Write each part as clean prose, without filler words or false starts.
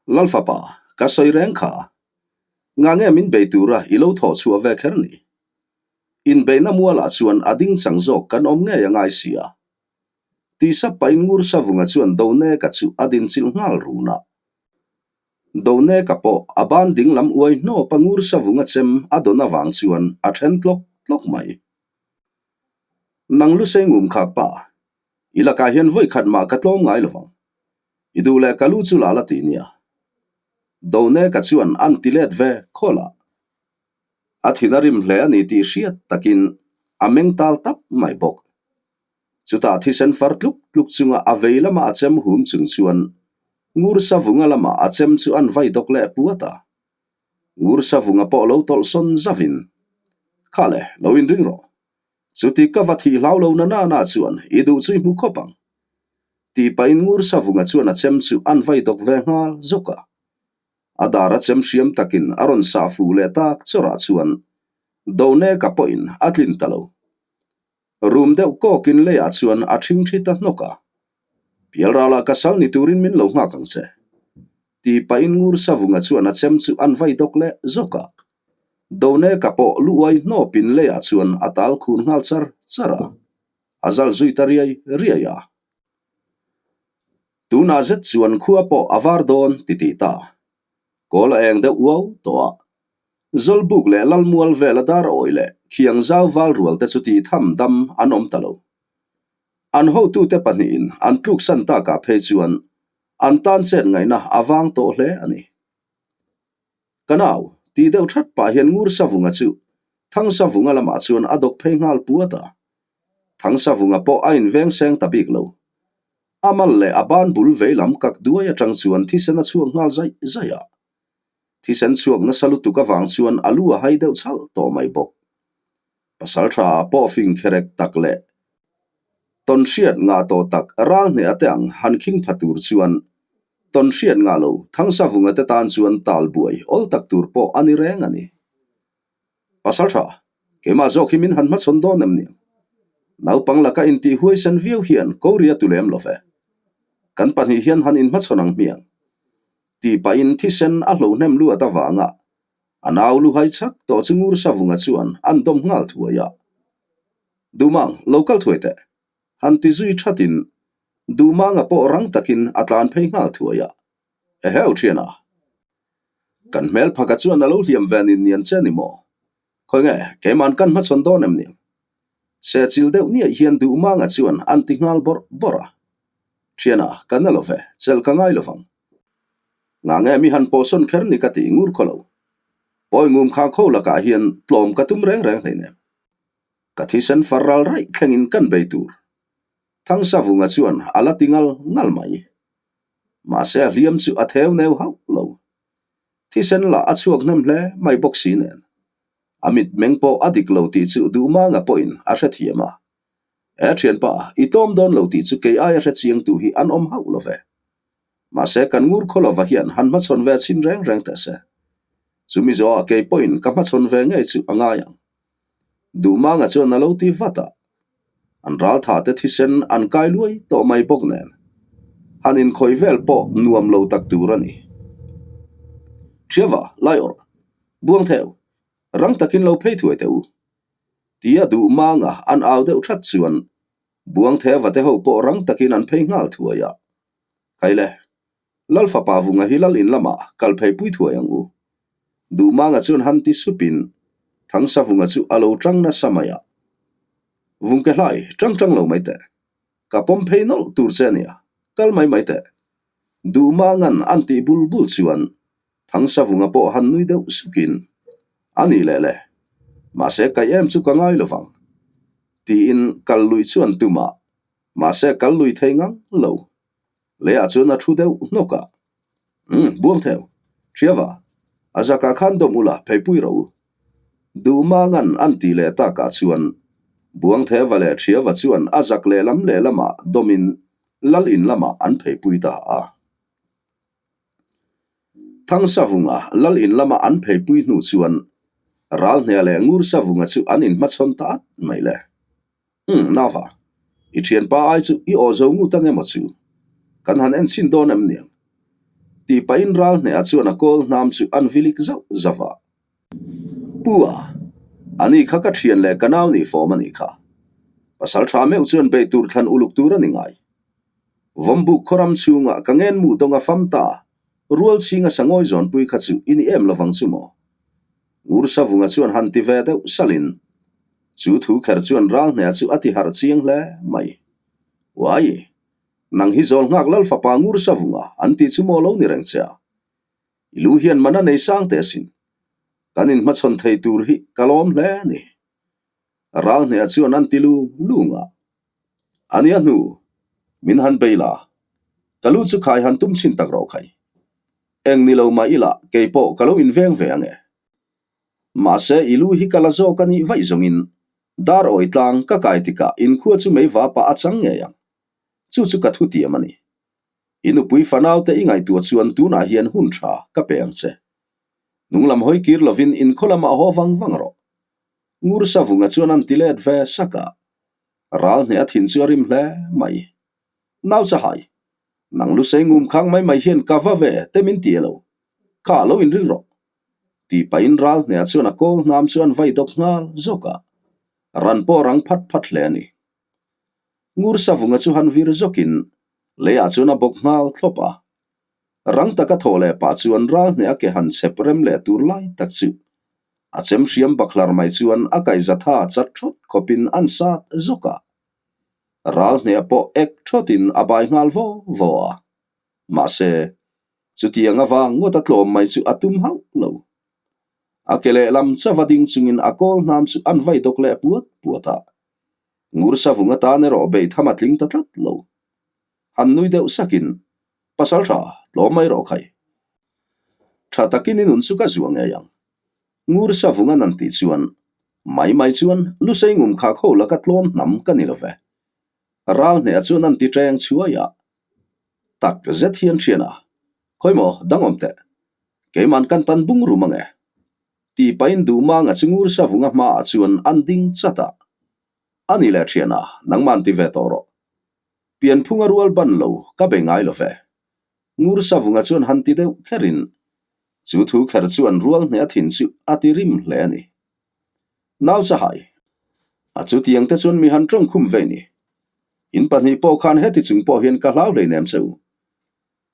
Lalfapa, ka sawi reng kha. Nga nge min bei tura i lo thawh chhuah ve kher ni? Inbeihna mualah chuan a ding chang zawk kan awm ngei a ngai si a. Tisa pain ngur savunga chuan Doneka chu a dinchilh nghal run a. Doneka pawh a ban ding lam uai hnawp a ngur savunga chem a dawn avang chuan a then tlawk tlawk mai. Nang lusei ngum khak pa, i lakah hian vawi khat mah ka tlawm ngai lovang. I duh leh ka lu chu la la ti nia. Doneka chuan an ti let ve khawl a. A thin a rim hle a ni tih hriat takin a meng tal tap mai bawk. Chutah thisen far tluk tluk chunga a vei lama a chem hum chung chuan Ngur Savunga lama a chem chu an vai dawk leh puat a. Ngur Savunga pawh lo tawlh sawn zavin, Kha le, lo inring rawh. Chuti ka va thih hlau lo na na na chuan i duh chu i hmu khawp ang. Tih pahin Ngur Savunga chuan a chem chu an vai dawk ve nghal zawk a. A dar a chem hriam takin a rawn sah fuh leh tak chawrah chuan Doneka pawhin a tlin ta lo. Rum deuh kawkin leiah chuan a ṭhing ṭhi ta hnawk a. Pialralah ka sal ni turin min lo nghak ang che. Ti pahin Ngur Savunga chuan a chem chu an vai dawk leh zawk a. Doneka pawh lu uai hnawpin leiah chuan a tal khur nghal char char a. A zal zui ta riai riai a. Tunah zet chuan khua pawh a var dawn ti tih ta. Kawl a eng deuh uau tawh a. Zawlbuk leh Lalmual vela dar awi leh khiang zau val rual te chu tih tham dam an awm ta lo. An hotute pahnihin an tluksan takah phei chuan an tan chet ngaihna a vang tawh hle a ni. Ka nau, tih deuh that pah hian Ngur Savunga chu Thangsavunga lamah chuan a dawk phei nghal puat a. Thangsavunga pawh a inveng seng ta bik lo. A mal leh a ban bul vei lam kak duai atang chuan thisen a chhuak nghal zaih zaih a. Thisen chhuak nasa lutuk avang chuan a lu a hai deuh chhalh tawh mai bawk. Pasal tha ah pawh fing kherek tak leh tawn hriat ngah tawh tak ral hneh ate ang han khing pha tur chuan tawn hriat ngah lo Thangsavunga te tan chuan tal buai awl tak tur pawh a ni reng a ni. Pasal tha, keimah zawk hi min han hmachhawn dawn em niang? Naupang laka intih huaisen viau hian Korea tu lem lo ve. Kan pahnih hian han inhmachhawn ang hmiang. Tih pahin thisen a hlo hnem luat avanga a nau luhai chak tawh chu Ngur Savunga chuan an dawm nghal thuai a. Duhmang, lo kal thuai teh. Han ti zui thatin Duhmanga pawh rang takin a tlan phei nghal thuai a. Eheu thiana. Kan hmel phaka chuan a lo hliam ve nin nian che ni maw? Khawi nge, keiman kan hmachhawn dawn em ni? Sehchil deuh niaih hian Duhmanga chuan an ti nghal bawrh bawrh a. Thiana, ka na lo ve, chelh ka ngai lovang. Nga nge mi han pawhsawn kher ni ka ti ngur khaw lo. Pawi ngum kha kho lakah hian tlawm ka tum reng reng hleinem. Ka thisen far ral raih thlengin kan bei tur. Thangsavunga chuan a la ti ngal ngal mai. Mahse a hliam chu a theu neu hauh lo. Thisen lah a chhuak hnem hle mai bawk si nen. A mitmeng pawh a dik lo tih chu Duhmanga pawhin a hrethiam a. E thianpa, i tlawm dawn lo tih chu kei aia hre chiangtu hi an awm hauh lo ve. Mahse kan ngur khaw lova hian han hmachhawn ve chhin reng reng teh se. Chumi zawhah kei pawhin ka hmachhawn ve ngei chu a ngai ang. Duhmanga chuan a lo ti vat a, an raltha te thisen an kai luai tawh mai bawk nen han inkhawih vel pawh nuam lo tak tur a ni. Thiava, Laiawrh, Buangtheu, rang takin lo phei thuai teh u. Tia Duhmanga an au deuh that chuan Buangtheuva te ho pawh rang takin an phei nghal thuai a. Kaile, Lal fapa vunga hi lal in lamah kal phei pui thuai ang u. Duhmanga chuan han ti supin Thangsa vunga chu a lo tang nasa mai a. Vungke hlai tang tang lo mai teh. Ka pawm phei nawlh tur che ania, kal mai mai teh. Duhmanga'n an tih bul bul chuan Thangsa vunga pawh han nui deuh sukin, A nih leh le, mahse kaih em chu ka ngai lovang. Tiin kal lui chuan tumah, mahse kal lui thei ngang lo. Leiah chuan a thu deuh hnawk a. Umm, buang theu. Thiava, a zakah khan dawm ula pheipui rawh u. Duhmanga'n an tih leh takah chuan Buangtheva leh Thiava chuan a zak lehlam lehlamah dawmin lal in lamah an pheipui ta a. Thangsavunga lal in lama an pheipui hnu chuan Ralhnea leh Ngursavunga chu an inhmachhawn ta at mai le. Umm, Nava, i thianpa ai chu i aw zo ngut ang emaw chu? Kan han en chhin dawn em niang? Tih pahin ral hnehah chuan a kawl hnam chu an vilik zauh zauh a. Pu a, ani kha ka thian leh ka nau nih fawm a nih kha. Pasal tha meuh chuan bei tur thlan uluk tur a ni ngai. Vawmbuk khawram chhungah ka ngen mu dawng a fam ta, rual chhinga sangawi zawnpui kha chu i ni em lovang chu maw? Ngur Savunga chuan han ti ve deuh salhin chu thu kher chuan ral hnehah chu a ti harh chiang hle mai. Uai! Nang hi zawl nghak lal fapa ngur Savunga an tih chu maw lo ni reng che a? I lu hian man a nei sang teh asin. Kan inhmachhawn thei tur hi ka lawm hle a ni. Ral hnehah chuan an ti lung lung a. A nia hnu, min han bei la. Ka lu chu khai han tum chhin tak rawh khai. Eng ni lo mah ila kei pawh ka lo inveng ve ang e. Mahse i lu hi ka la zawk a nih vaih zawngin dar awi tlang ka kai tikah inkhua chu mei va pah a chang ngei ang. Chu chu ka thutiam a ni. I nupui fanaute i ngaihtuah chuan tunah hian hun tha ka pe ang che. Nunglam hawi kir lovin inkhaw lamah haw vang vang rawh. Ngur Savunga chuan an ti let ve sak a. Ral hneh a thin chu a rim hle mai. Nau chahai, nang lusei ngum khang mai mai hian ka va ve te min ti elo. Kha lo inring rawh. Tih pahin ral hnehah chuan a kawl hnam chu an vai dawk nghal zawk a. Ran pawh a rang phat phat hle a ni. Ngur Savunga chu han vir zawkin leiah chuan a bawk nghal thlawp a. Rang taka thawh leh pah chuan ral hneh a ke han chhep rem leh tur lai tak chu a chem hriam bakhlar mai chuan a kaihza tha chat thawt khawpin an sat zawk a. Ral hneh pawh ek thawtin a bai nghal vaw vaw a. Mahse, chutiang avang ngawt a tlawm mai chu a tum hauh lo. A ke lehlam chauh a ding chungin a kawl hnam chu an vai dawk leh puat puat a. Ngur Savung atan erawh bei tham a tling ta tlat lo. Han nui deuh sakin, Pasal tha, tlawm mai rawh khai. Tha takin i nun chu ka zuah ngei ang. Ngur Savung an an tih chuan, Mai mai chuan, Lusei ngum khak ho laka tlawm hnam ka ni lo ve. Ral hnehah chuan an ti teng chhuai a. Tak zet hian thian a, Khawi maw, dang awm teh. Keiman kan tan bung rum ang e. Tih pahin Duhmanga chu Ngur Savunga hmaah chuan an ding chat a. A ni leh thian a, nangman ti ve tawh rawh. Pianphunga rual ban lo ka be ngai lo ve. Ngur Savunga chuan han ti deuh kherin, chu thu kher chuan rual hneh a thin chu a ti rim hle a ni. Nau chahai, a chutiang te chuan mi han tawng khum ve ni. In pahnih pawh khan heti chung pawh hian ka hlau hleinem che u.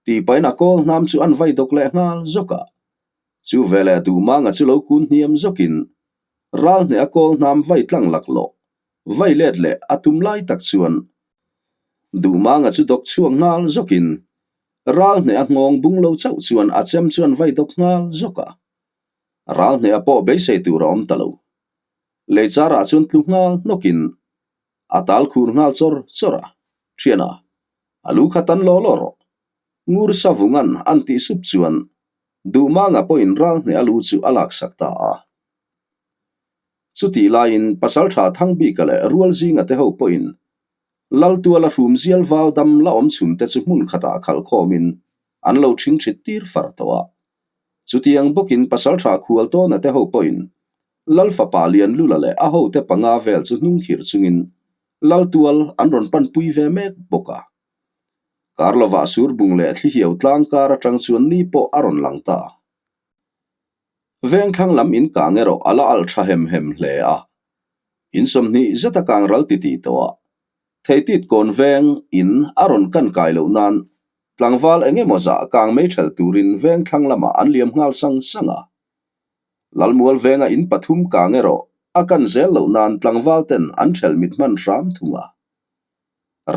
Tih pahin a kawl hnam chu an vai dawk leh nghal zawk a. Chu veleh Duhmanga chu lo kun hniam zawkin ral hneh a kawl hnam vai tlang laklawh vai let leh a tum lai tak chuan Duhmanga chu dawk chhuak nghal zawkin ral hneh a nghawng bung lo chauh chuan a chem chuan vai dawk nghal zawk a. Ral hneh a pawh beisei tur a awm ta lo. Leichar ah chuan tlu nghal hnawkin a tal khur nghal chawr chawr a, Thiana, a lu kha tan law law rawh. Ngur Savungan an tih sup chuan Duhmanga pawhin ral hneh a lu chu a laksak ta a. Chutih laiin Pasaltha Thangbika leh Rualzinga te ho pawhin Laltuala hrum zial val dam la awm chhun te chu hmun khatah khalh khawmin an lo thing thit tir far tawh a. Chutiang bawkin Pasaltha Khualtawna te ho pawhin Lal fapa Lianlula leh a hote panga vel chu hnungkhir chungin Laltual an rawn panpui ve mek bawk a. Karlova surbung leh thlihiau tlang kar atang chuan ni pawh a rawn lang ta. Vengthlang lam in kang erawh a la alh tha hem hem hle a. In 20 zeta kang ral ti tih tawh a, theitit kawn veng in a rawn kan kai loh nan tlangval eng emaw zah kang mei thelh turin vengthlang lamah an liam nghal sang sang a. Lalmual venga in pathum kang erawh a kan zel loh nan tlangval ten an thelh mit hman hram thung a.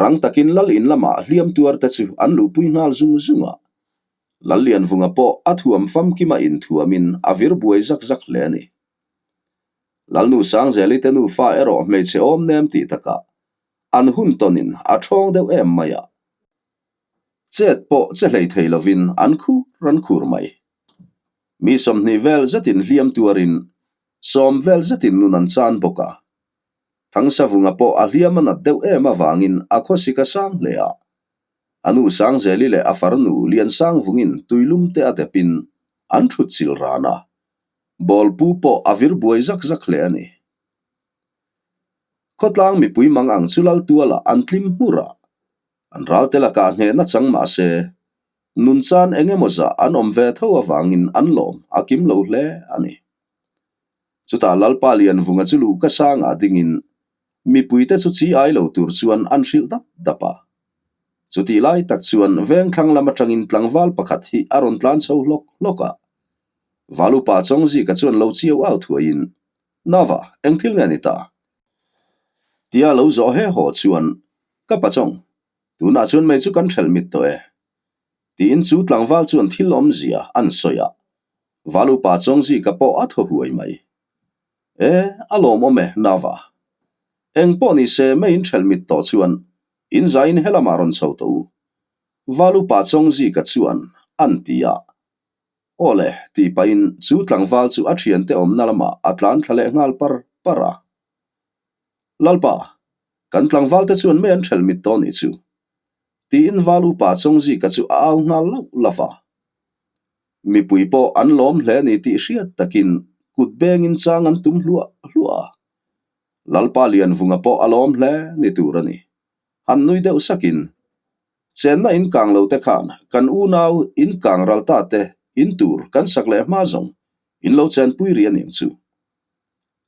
Rang takin lal in lamah hliam tuar te chu an luhpui nghal zung zung a. Lallianvunga pawh a thuam famkima inthuamin a vir buai zak zak hle a ni. Lalnu Sangzeli te nufa erawh hmeichhe awm nem tih takah an hun tawnin a ṭhawng deuh em mai a. Chet pawh che hlei thei lovin an khur an khur mai. Mi 20 vel zetin hliam tuarin 10 vel zetin nun an chan bawk a. Thangsavunga pawh a hliam a nat deuh em avangin a khawsik a sang hle a. A nu Sangzeli leh a farnu Liansangvungin tuilum te a depin an thut chil ran a, bawlpu pawh a vir buai zak zak hle a ni. Khawtlang mipui mang ang chu Laltualah an tlim hmur a, an ralte lakah hnehna chang mah se. Nunchan eng emaw zah an awm ve tho avangin an lawm a kim lo hle a ni. Chutah Lalpa Lianvunga chu luhka sangah dingin mipuite chu chi ai lo tur chuan an hrilh dap dap a. Chutih lai tak chuan vengthlang lam atangin tlangval pakhat hi a rawn tlan chho hlawk hlawk a. Valupa Chawngzika chuan lo chiau au thuaiin, Nava, eng thil nge ni ta? Tia lo zawh he haw chuan, Ka pachawng, tunah chuan mei chu kan ṭhelh mit tawh e. Tiin chu tlangval chuan thil awmzia an sawi a, Valupa Chawngzika pawh a thaw huai mai. E, a lawmawm e, Nava. Eng pawh ni se meiin ṭhelh mit tawh chuan in zaiin helamah rawn chho tawh u. Valupa Chawngzika chuan an ti a. Aw le, tih pahin chu tlangval chu a thiante awmna lamah a tlan thla leh nghal par par a. Lalpa, kan tlangvalte chuan mei an ṭhelh mit tawh nih chu. Tiin Valupa Chawngzika chu a au nghal lauh lauh a. Mipui pawh an lawm hle a ni tih hriat takin kut bengin chang an tum hluah hluah a. Lalpa Lianvunga pawh a lawm hle ni tur a ni. Han nui deuh sakin, Chenna in kang lo te khan kan unau in kang ral ta te in tur kan sak leh hma zawng in lo chenpui rih a ning chu.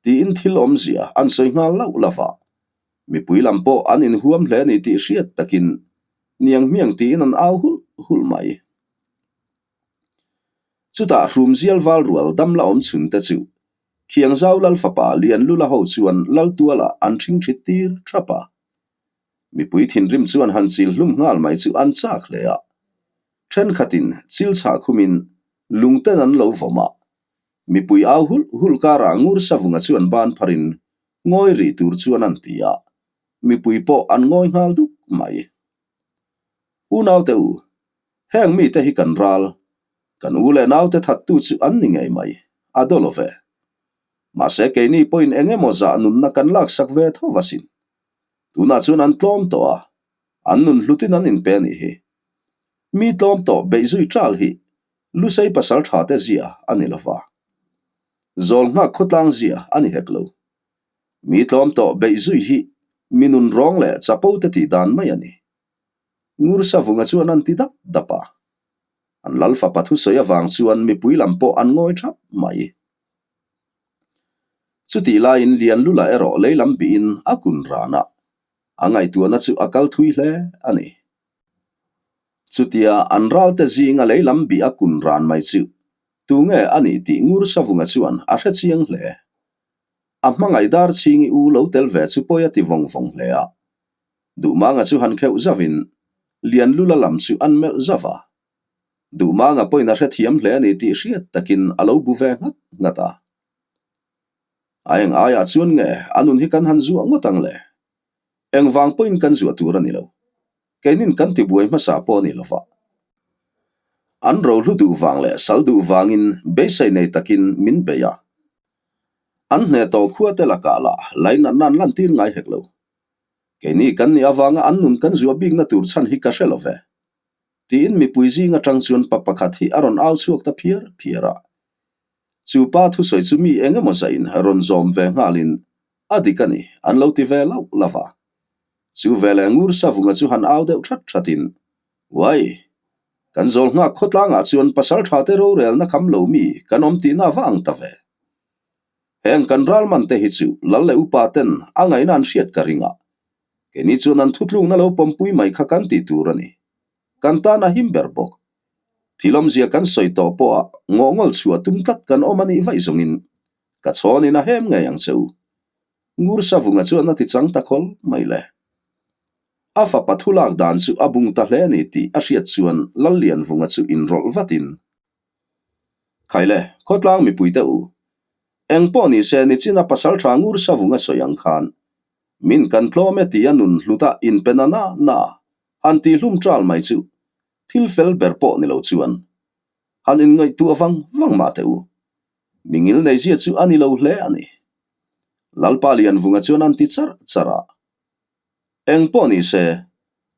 Tiin thil awmzia an sawi nghal lauh lauh a. Mipui lam pawh an inhuam hle a ni tih hriat takin niang hmiang tiin an au hulh hulh mai. Chutah hrumzial val rual dam la awm chhun te chu Khiangzau Lal fapa Lianlula ho chuan Laltualah an ṭhingṭhit tir ṭhap a. Mipui thinrim chuan han chil hlum nghal mai chu an chak hle a. Ṭhenkhatin chil chhah khumin lungten an lo vawm a. Mipui au hulh hulh karah ngur savunga chuan ban pharin ngawi rih tur chuan an ti a. Mipui pawh an ngawi nghal duk mai. Unaute u, heng mite hi kan ral, kan u leh naute thattu chu an ni ngei mai, a daw lo ve. Mahse keini pawhin eng emaw zah nunna kan laksak ve tho va sin. Tunah chuan an tlawm tawh a, an nun hlutin an inpe a nih hi. Mi tlawm tawh beih zui ṭal hi Lusei pasal ṭha te zia a ni lo va. Zawl nghak khawtlang zia a ni hek lo. Mi tlawm tawh beih zui hi mi nun rawng leh chapo te tih dan mai a ni. Ngur Savunga chuan an ti dap dap a. An lal fapa thusawi avang chuan mipui lam pawh an ngawi thap mai. Chutih laiin Lianlula erawh lei lam bihin a kun ran a, a ngaihtuahna chu a kal thui hle a ni. Chutia an ralte zinga lei lam bih a kun ran mai chu tunge a nih tih Ngur Savunga chuan a hre chiang hle. A hmangaih dar chhingi u lo tel ve chu pawi a ti vawng vawng hle a. Duhmanga chu han kheuh zauhin Lianlula lam chu an melh zauh a. Duhmanga pawhin a hrethiam hle a ni tih hriat takin a lo bu ve nghat nghat a. A eng aiah chuan nge a nun hi kan han zuah ngawt ang le? Engvang pawhin kan zuah tur a ni lo. Keinin kan tibuai hmasa pawh a ni lo va. An rohlu duh vang leh sal duh vangin beisei nei takin min bei a. An hneh tawh khua te lakah lah lainatna an lantir ngai hek lo. Keini kan nih avanga an nun kan zuah bikna tur chhan hi ka hre lo ve. Tiin mipui zing atang chuan pa pakhat hi a rawn au chhuak ta phiar phiar a. Chu pa thusawi chu mi eng emaw zahin rawn zawm ve nghalin a dik a ni an lo ti ve lauh lauh a. Chu veleh ngur savunga chu han au deuh that thatin, Uai! Kan zawl nghak khawtlangah chuan pasal tha te rorelna kham lo mi kan awm tihna va ang ta ve. Heng kan ralman te hi chu lal leh upa ten a ngaihna an hriat ka ring a, keini chuan an thutlukna lo pawmpui mai kha kan tih tur a ni. Kan tan a him ber bawk. Thil awmzia kan sawi tawh pawha ngawhngawl chhuah tum tlat kan awm a nih vaih zawngin ka chhawnin a hem ngei ang che u. Ngur Savunga chuan a ti chang ta khawl mai le. A fapa thu lak dan chu a bung ta hle a ni tih a hriat chuan Lallianvunga chu inrawlh vatin, Khaile, khawtlang mipuite u, eng pawh ni se nichina pasal tha Ngur Savunga sawi ang khan min kan tlawm e tia nun hluta inpe na na na han tihhlum ṭal mai chu thil fel ber pawh ni lo chuan han inngaihtuah vang vang mah teh u. Mingil neizia chu a ni lo hle a ni. Lalpa Lianvunga chuan an ti charh charh a. Eng pawh ni se,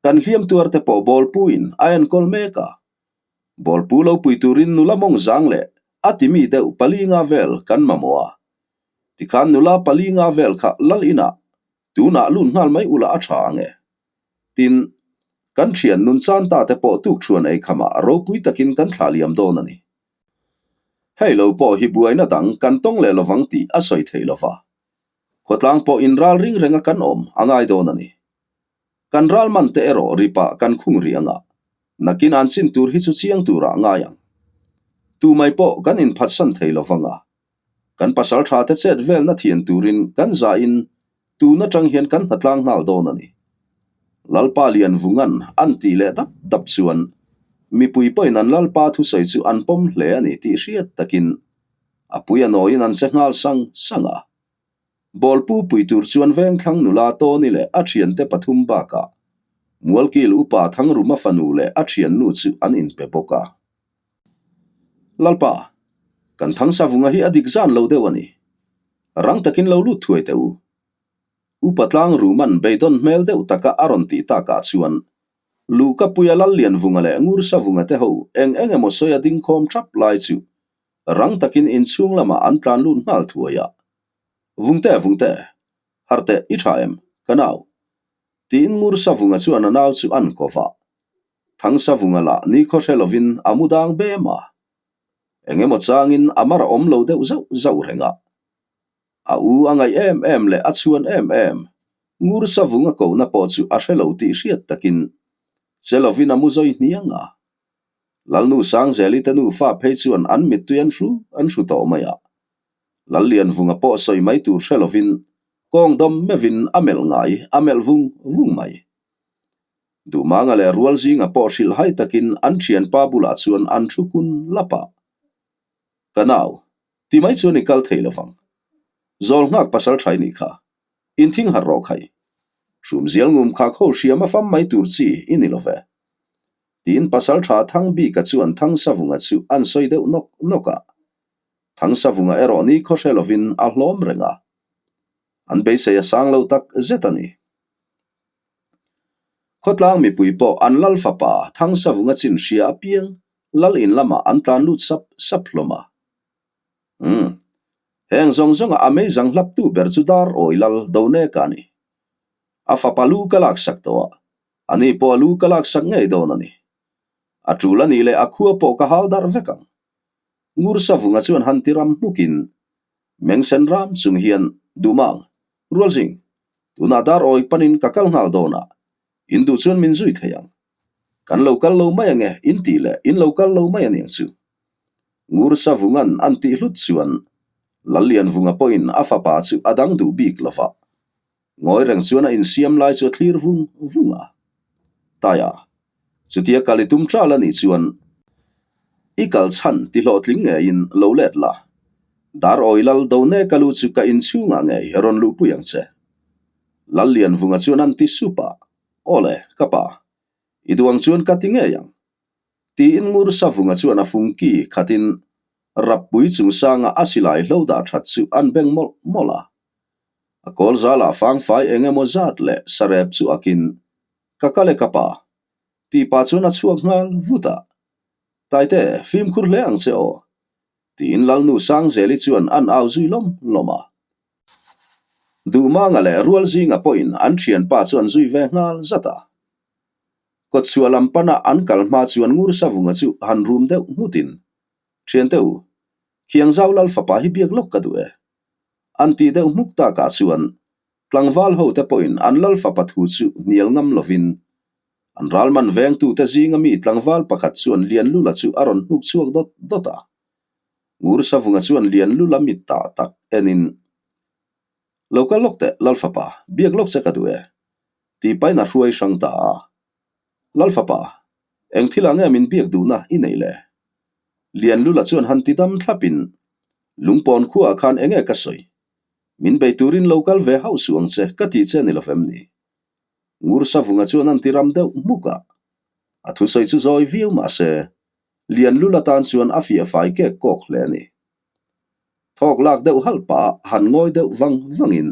kan hliam tuar te pawh bawlpuiin a enkawl mek a. Bawlpu lo pui turin nula mawng zang leh a timi deuh palinga vel kan mamawh a. Tikhan nula palinga vel kha lal inah tunah lut nghal mai ula a tha ang e. Tin, Kan thian nun chan ta te pawh tukṭhuan ei khamah ropui takin kan thlah liam dawn a ni. Hei lo pawh hi buaina dang kan tawng leh lovang tih a sawi thei lova. Khawtlang pawh inral ring renga kan awm a ngai dawn a ni. Kan ral man te erawh ripah kan khung rih anga, nakin an chin tur hi chu chiang turah ngai ang. Tumai pawh kan inphatsan thei lovang a. Kan pasal tha te chet velna thian turin kan zahin tun atang hian kan hnatlang nghal dawn a ni. Lalpa Lianvungan an tih leh dap dap chuan mipui pawhin an Lalpa thusawi chu an pawm hle a ni tih hriat takin a pui a nawiin an che nghal sang sang a. Bawlpu pui tur chuan Vengthlang nula Tawni leh a thiante pathum bakah Mualkil upa Thangruma fanu leh a thiannu chu an inpe bawk a. Lalpa, kan Thangsavunga hi a dik zan lo deuh a ni. Rang takin lo lut thuai teh u. Upa tlang Ruman beidawn hmel deuh taka a rawn tih takah chuan Luhkapuia Lallianvunga leh Ngursavunga te ho eng eng emaw sawi a ding khawm thap lai chu rang takin inchhung lamah an tlan lut nghal thuai a. Vungte, Vungte, harh teh i tha em, ka nau? Tiin Ngursavunga chuan a nau chu an ko vah. Thangsavunga lah nikhaw hre lovin a mu dang bem a. Eng emaw changin a mar a awm lo deuh zauh zauh reng a. A u a ngaih em em leh a chhuan em em, Ngursavunga kohna pawh chu a hre lo tih hriat takin che lovin a mu zawi hniang a. Lalnu Sangzeli te nufa phei chuan an mittui an hru an hru tawh mai a. Lallianvunga pawh sawi mai tur hre lovin kawng dawm meuhin a melh ngai a melh vung vung mai. Duhmanga leh rual zinga pawh hrilh hai takin an thianpa bulah chuan an thu kun lap a. Ka nau, ti mai chuan i kal thei lovang. Zawl nghak pasal tha i nih kha. Inthing harh rawh khai. Hrumzial ngum khak ho hriam a fam mai tur chi i ni love. Tiin pasal tha Thangbika chuan Thangsavunga chu an sawi deuh nawk nawk a. Thangsavunga erawh ni khaw hre lovin a hlawm reng a. An beisei a sang lo tak zet a ni. Khawtlang mipui pawh an lal fapa Thangsavunga chin hria apiang lal in lamah an tlan lut sap sap hlawm a. Umm. Heng zawng zawnga a meizang hlaptu ber chu dar awi lal Doneka a ni. A fapa lu ka laksak tawh a, ani pawh a lu ka laksak ngei dawn a ni. A tul a nih leh a khua pawh ka hal darh vek ang. Ngursavunga chuan han ti ram hmukin Mengsen ram chung hian Dumang, Rualzing, tunah dar awi panin ka kal nghal dawn a, in duh chuan min zui thei ang. Kan lo kal lo mai ange in tih leh in lo kal lo mai aniang chu. Ngursavungan an tih hlut chuan Lallianvunga pawhin a fapa chu a dang duh bik lo va. Ngawi reng chuan a insiam lai chu a thlir vung vung a. Taia, chutia kal i tum ṭal a nih chuan i kal chhan ti hlawhtling ngeiin lo let la. Dar awi lal do nek a lu chu ka inchhungah ngei rawn luhpui ang che. Lallianvunga chuan an ti sup a, Aw le, ka pa, i duang chuan ka ti ngei ang. Tiin ngur savunga chuan a fungki khatin rappui chungsanga a silai hlo dah ṭhat chu an beng mawlh mawlh a. A kawl zalah fangfai eng emaw zat leh sarep chu akin, Ka kal e ka pa, tih pah chuan a chhuak nghal vut a. Taite, fimkhur hle ang che aw, tiin Lalnu Sangzeli chuan an au zui lawm lawm a. Duhmanga leh Rualzinga pawhin an thianpa chu an zui ve nghal zat a. Kawtchhuah lam pana an kal hma chuan Ngursavunga chu han rum deuh nghutin, Thiante u, Khiangzau Lal fapa hi biak lawk ka duh e. An tih deuh hmuk takah chuan tlangval hote pawhin an lal fapa thu chu hnial ngam lovin an ralman vengtute zinga mi tlangval pakhat chuan Lianlula chu a rawn hnuk chhuak dawt dawt a. Ngursavunga chuan Lianlula mit tah tak enin, Lo kal lawk teh lal fapa, biak lawk che ka duh e, tih pahin a hruai hrang ta a. Lal fapa, eng thilah nge min biak duhna i neih le? Lianlula chuan han ti dam thlapin, Lungpawn khuaah khan enge ka sawi? Min bei turin lo kal ve hauh suh ang che ka ti che ni lovem ni? Ngur Savunga chuan an ti ram deuh hmuk a. A thusawi chu zawi viau mah se, Lianlula tan chuan a fiah fai kek kawk hle a ni. Thawk lak deuh halh pah han ngawi deuh vang vangin,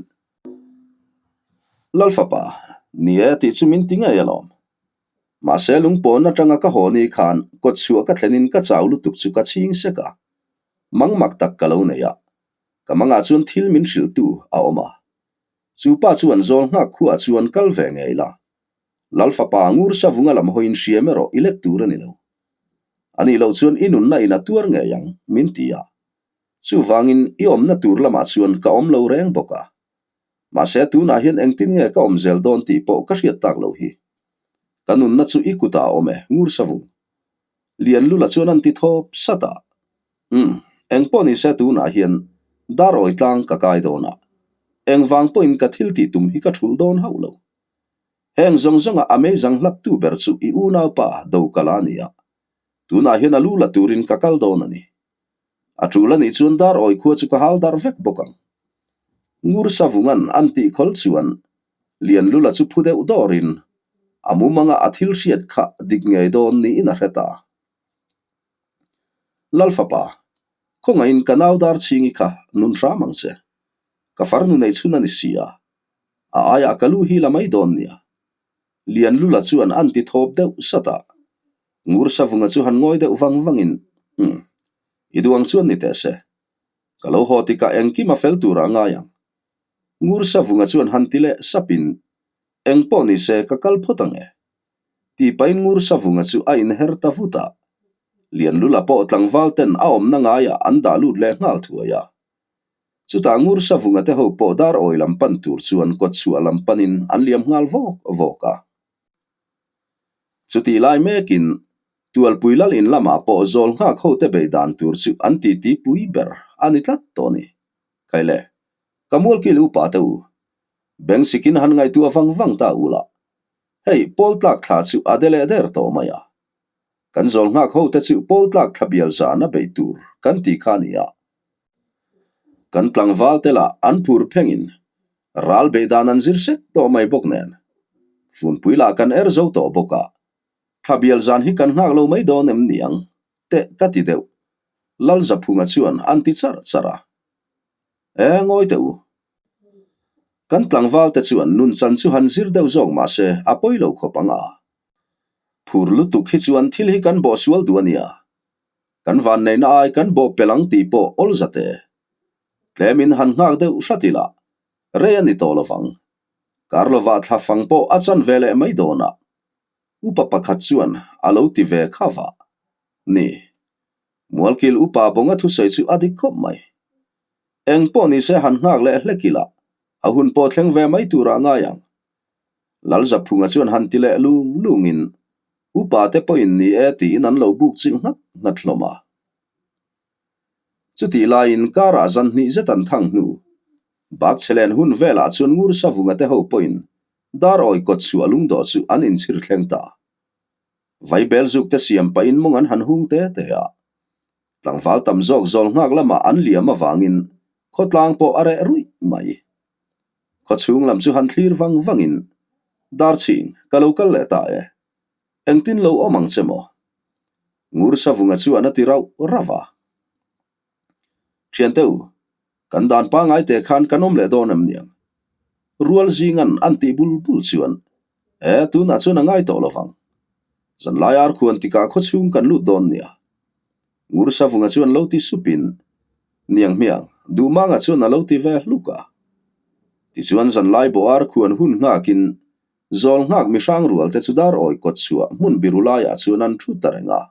Lalfapa, ni e tih chu min ti ngei alawm. Mahse lungpawn atanga ka haw ni khan kawtchhuah ka thlenin ka chau lutuk chu ka chhing sek a, mangmak tak ka lo nei a, ka mangah chuan thil min hrilhtu a awm a. Chu pa chuan zawl nghak khuaah chuan kal ve ngei la. Lal fapa ngur savunga lam hawiin hriam erawh i lek tur a ni lo. A nih loh chuan i nunna in a tuar ngei ang, min ti a. Chuvangin i awmna tur lamah chuan ka awm lo reng bawk a. Mahse tunah hian engtin nge ka awm zel dawn tih pawh ka hriat tak loh hi. Ka nunna chu i kutah a awm e, ngur savung. Lianlula chuan an ti thawp sat a. Umm, engpawh nise tunah hian dar awi tlang ka kai dawn a. Engvang pawhin ka thil tih tum hi ka thulh dawn hauh lo. Heng zawng zawnga a meizang hlaptu ber chu i unaupa Dokala a ni a. Tunah hian a lu la turin ka kal dawn a ni. A tul a nih chuan dar awi khua chu ka hal dar vek bawk ang. Ngur Savungan an tih khawl chuan Lianlula chu phu deuh dawrin a mumanga a thil hriat kha dik ngei dawn niin a hre ta. Lalfapa, khawngaihin ka nau dar chhingi kha nun hram ang che. Ka farnu nei chhun a ni si a, a aiah ka lu hi la mai dawn nia. Lianlula chuan an ti thawp deuh sat a. Ngur Savunga chu han ngawi deuh vang vangin, Umm, i duh ang chuan ni teh se. Ka lo haw tikah engkim a fel turah a ngai ang. Ngur Savunga chuan han ti leh sapin, Eng pawh ni se ka kal phawt ang e. Tih pahin Ngur Savunga chu a inher ta vut a. Lianlula pawh tlangval ten a awmna ngaiah an dah lut leh nghal thuai a. Chutah Ngur Savunga te ho pawh dar awi lam pan tur chuan kawtchhuah lam panin an liam nghal vawk vawk a. Chutih lai mekin Tualpui lal in lamah pawh zawl nghak hote bei dan tur chu an titi pui ber a ni tlat tawh a ni. Khaile, ka mualkil upa te u, beng sikin han ngaihtuah vang vang ta u la, hei pawl tlak thla chu a de leh der tawh mai a. Kan zawl nghak hote chu pawl tlak thla bial zan a bei tur kan ti kha a ni a. Kan tlangval te lah an phur phengin ral beih dan an zir sek tawh mai bawk nen. Funpui lah kan er zo tawh bawk a, thla bial zan hi kan nghak lo mai dawn em niang teh ka ti deuh. Lalzaphunga chuan an ti charh charh a. E ngawi teh u. Kan tlangval te chuan nunchan chu han zir deuh zawk mah se a pawi lo khawp ang a. Phur lutuk hi chuan thil hi kan bawh sual duh a nia. Kan vanneihna ai kan bawh pel ang tih pawh awl zat e. Tlemin han nghak deuh hrat ila, rei a ni tawh lovang. Kar lovah thla fang pawh a chan ve leh mai dawn a. Upa pakhat chuan a lo ti ve kha vah. Ni. Mualkil upa bawnga thusawi chu a dik khawp mai. Eng pawh nise han nghak leh hlek ila, a hun pawh thleng ve mai turah ngai ang. Lalzaphunga chuan han ti leh lung lungin Upa te pawhin ni e tiin an lo buk chilh nghat nghat hlawm a. Chutih laiin karah zan hnih zet an thang hnu. Bakchhelen hun velah chuan Ngur Savunga te ho pawhin dar awi kawt chhuah lungdawh chu an inchhir thleng ta. Vaibel zuk te siam pahin mawng an han hung te te a. Tlangval tam zawk zawl nghak lamah an liam avangin khawtlang pawh a reh ruih mai. Khawchhung lam chu han thlir vang vangin, Darchhing, ka lo kal leh ta e. Engtin lo awm ang che maw? Ngur Savunga chuan a ti rauh rauh a. Thiante u, kan dan pangai te khan kan awm leh dawn em niang? Rual zingan an tih bul bul chuan, E, tunah chuan a ngai tawh lovang. Zanlai arkhuan tikah khawchhung kan lut dawn nia. Ngur Savunga chuan lo ti supin, Niang hmiang, Duhmanga chuan a lo ti ve hluk a. Tichuan zanlai bawh ar khuan hun nghakin zawl nghak mihrang rual te chu dar awi kawt chhuah hmun biru laiah chuan an thu ta reng a.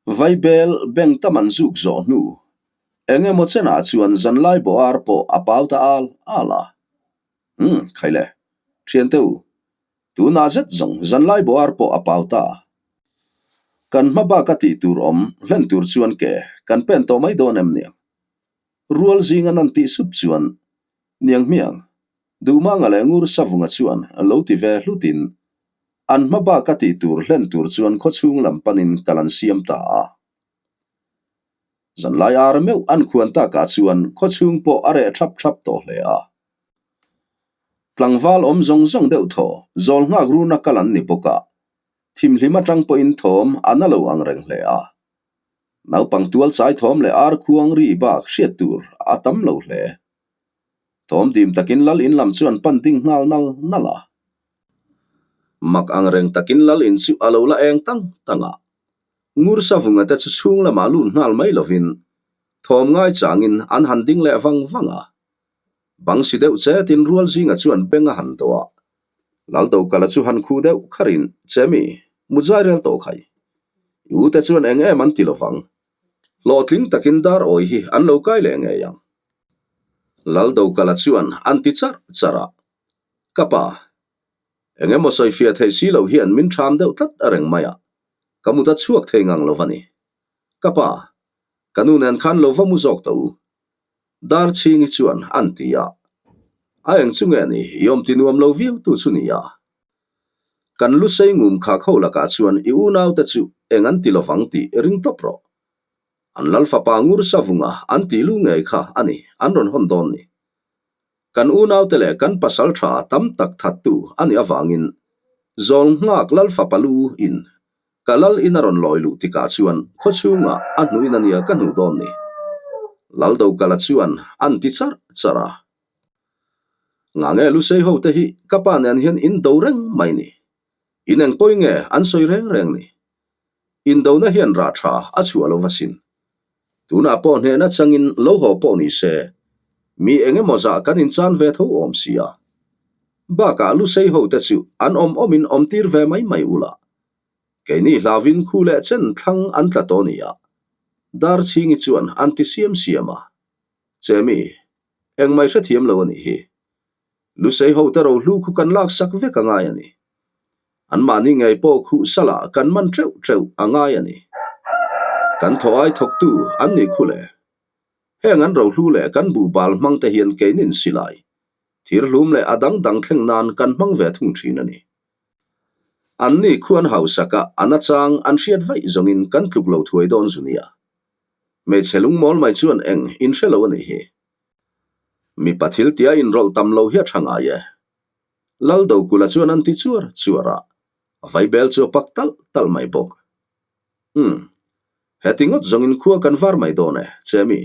Vaibel beng tam an zuk zawh hnu eng emaw chenah chuan zanlai bawh ar pawh a pau ta al al a. Umm, khaile, thiante u, Tunah zet zawng zanlai bawh ar pawh a pau ta. Kan hma bak a tih tur awm hlen tur chuan ke kan pen tawh mai dawn em niang? Rual zinga nan tih sup chuan niang hmiang Duhmanga leh Ngur Savunga chuan lo ti ve hlutin an hma bak a tih tur hlen tur chuan khawchhung lam panin kal an siam ta a. Zanlai ar meuh an khuan takah chuan khawchhung pawh a reh thap thap tawh hle a. Tlangval awm zawng zawng deuh thaw, zawl nghak runa kal an ni bawk a, thimhlim atang pawhin thawm a na lo ang reng hle a. Naupang tual chai thawm leh ar khuang ri bak hriat tur a tam lo hle. Thawm dim takin lal in lam chu an pan ding nghal nal nal a. Mak ang reng takin lal in chu a lo la eng tang tang a. Ngur Savunga te chu chhung lamah lut nghal mai lovin thawm ngai changin an han ding leh vang vang a. Bang si deuh chetin rual zinga chuan beng a han dawh a. Laldokala chu han khu deuh kharin, Chemi, mut zai rel tawh khai. I ute chuan eng em an ti lovang. Hlawhtling takin dar awi hi an lo kai leh ngei ang. Laldokala chuan an ti charh charh a, Ka pa, eng emaw sawifiah theih si loh hian min ṭham deuh tlat a reng mai a, ka mut a chhuak thei ngang lo va ni. Ka pa, ka nu nen khan lo va mu zawk tawh u. Darchhingi chuan an ti a, A eng chu nge ni, i awm ti nuam lo viau tu chu ni a. Kan lu sei ngum khak ho lakah chuan i unaute chu eng an ti lovang tih ring tawp rawh. An lal fapa ngur savunga an tih lu ngei kha a ni, an rawn hawn dawn ni. Kan unaute leh kan pasal tha tam tak thattu a nih avangin zawl nghak lal fapa lu in Ka lal in a rawn lawi luh tikah chuan khaw chhungah a hnuin a nia ka hnuh dawn ni. Lal Dokala chuan an ti charh charh a. Ngange Lusei ho te hi ka pa nen hian in do reng mai ni. In eng pawi nge an sawi reng reng ni. Indona hian rah tha a chhuah lo va sin. Tunah pawh hnehna changin lo haw pawh ni se, mi eng emaw zah kan inchan ve tho awm si a. Bakah Lusei ho te chu an awm awmin awm tir ve mai mai ula. Keini hlauvin khu leh chen thlang an tla tawh nia. Darchhingi chuan an ti siam siam a. Chemi, engmai hrethiam lo a nih hi. Lusei ho te rohlu khu kan laksak vek a ngai a ni. Anmahni ngei pawh khuh salah kan man teuh teuh a ngai a ni. Kan thaw ai thawktu an nih khu le. Heng an rohlu leh kan buhbal hmang te hian keinin silai, thirhlum leh a dang dang thleng nan kan hmang ve thung thin a ni. Anni khuan hausak a a nachang an hriat vaih zawngin kan tluk lo thuai dawn zu nia. Hmeichhe lungmawl mai chuan eng in hre lo a nih hi. Mipa thil tia inrawlh tam lo hi a tha ngai e. Lal Dokula chuan an ti chuar chuar a, a vaibel chu a pak talh talh mai bawk. Umm. Heti ngawt zawngin khua kan var mai dawn e, Chemi.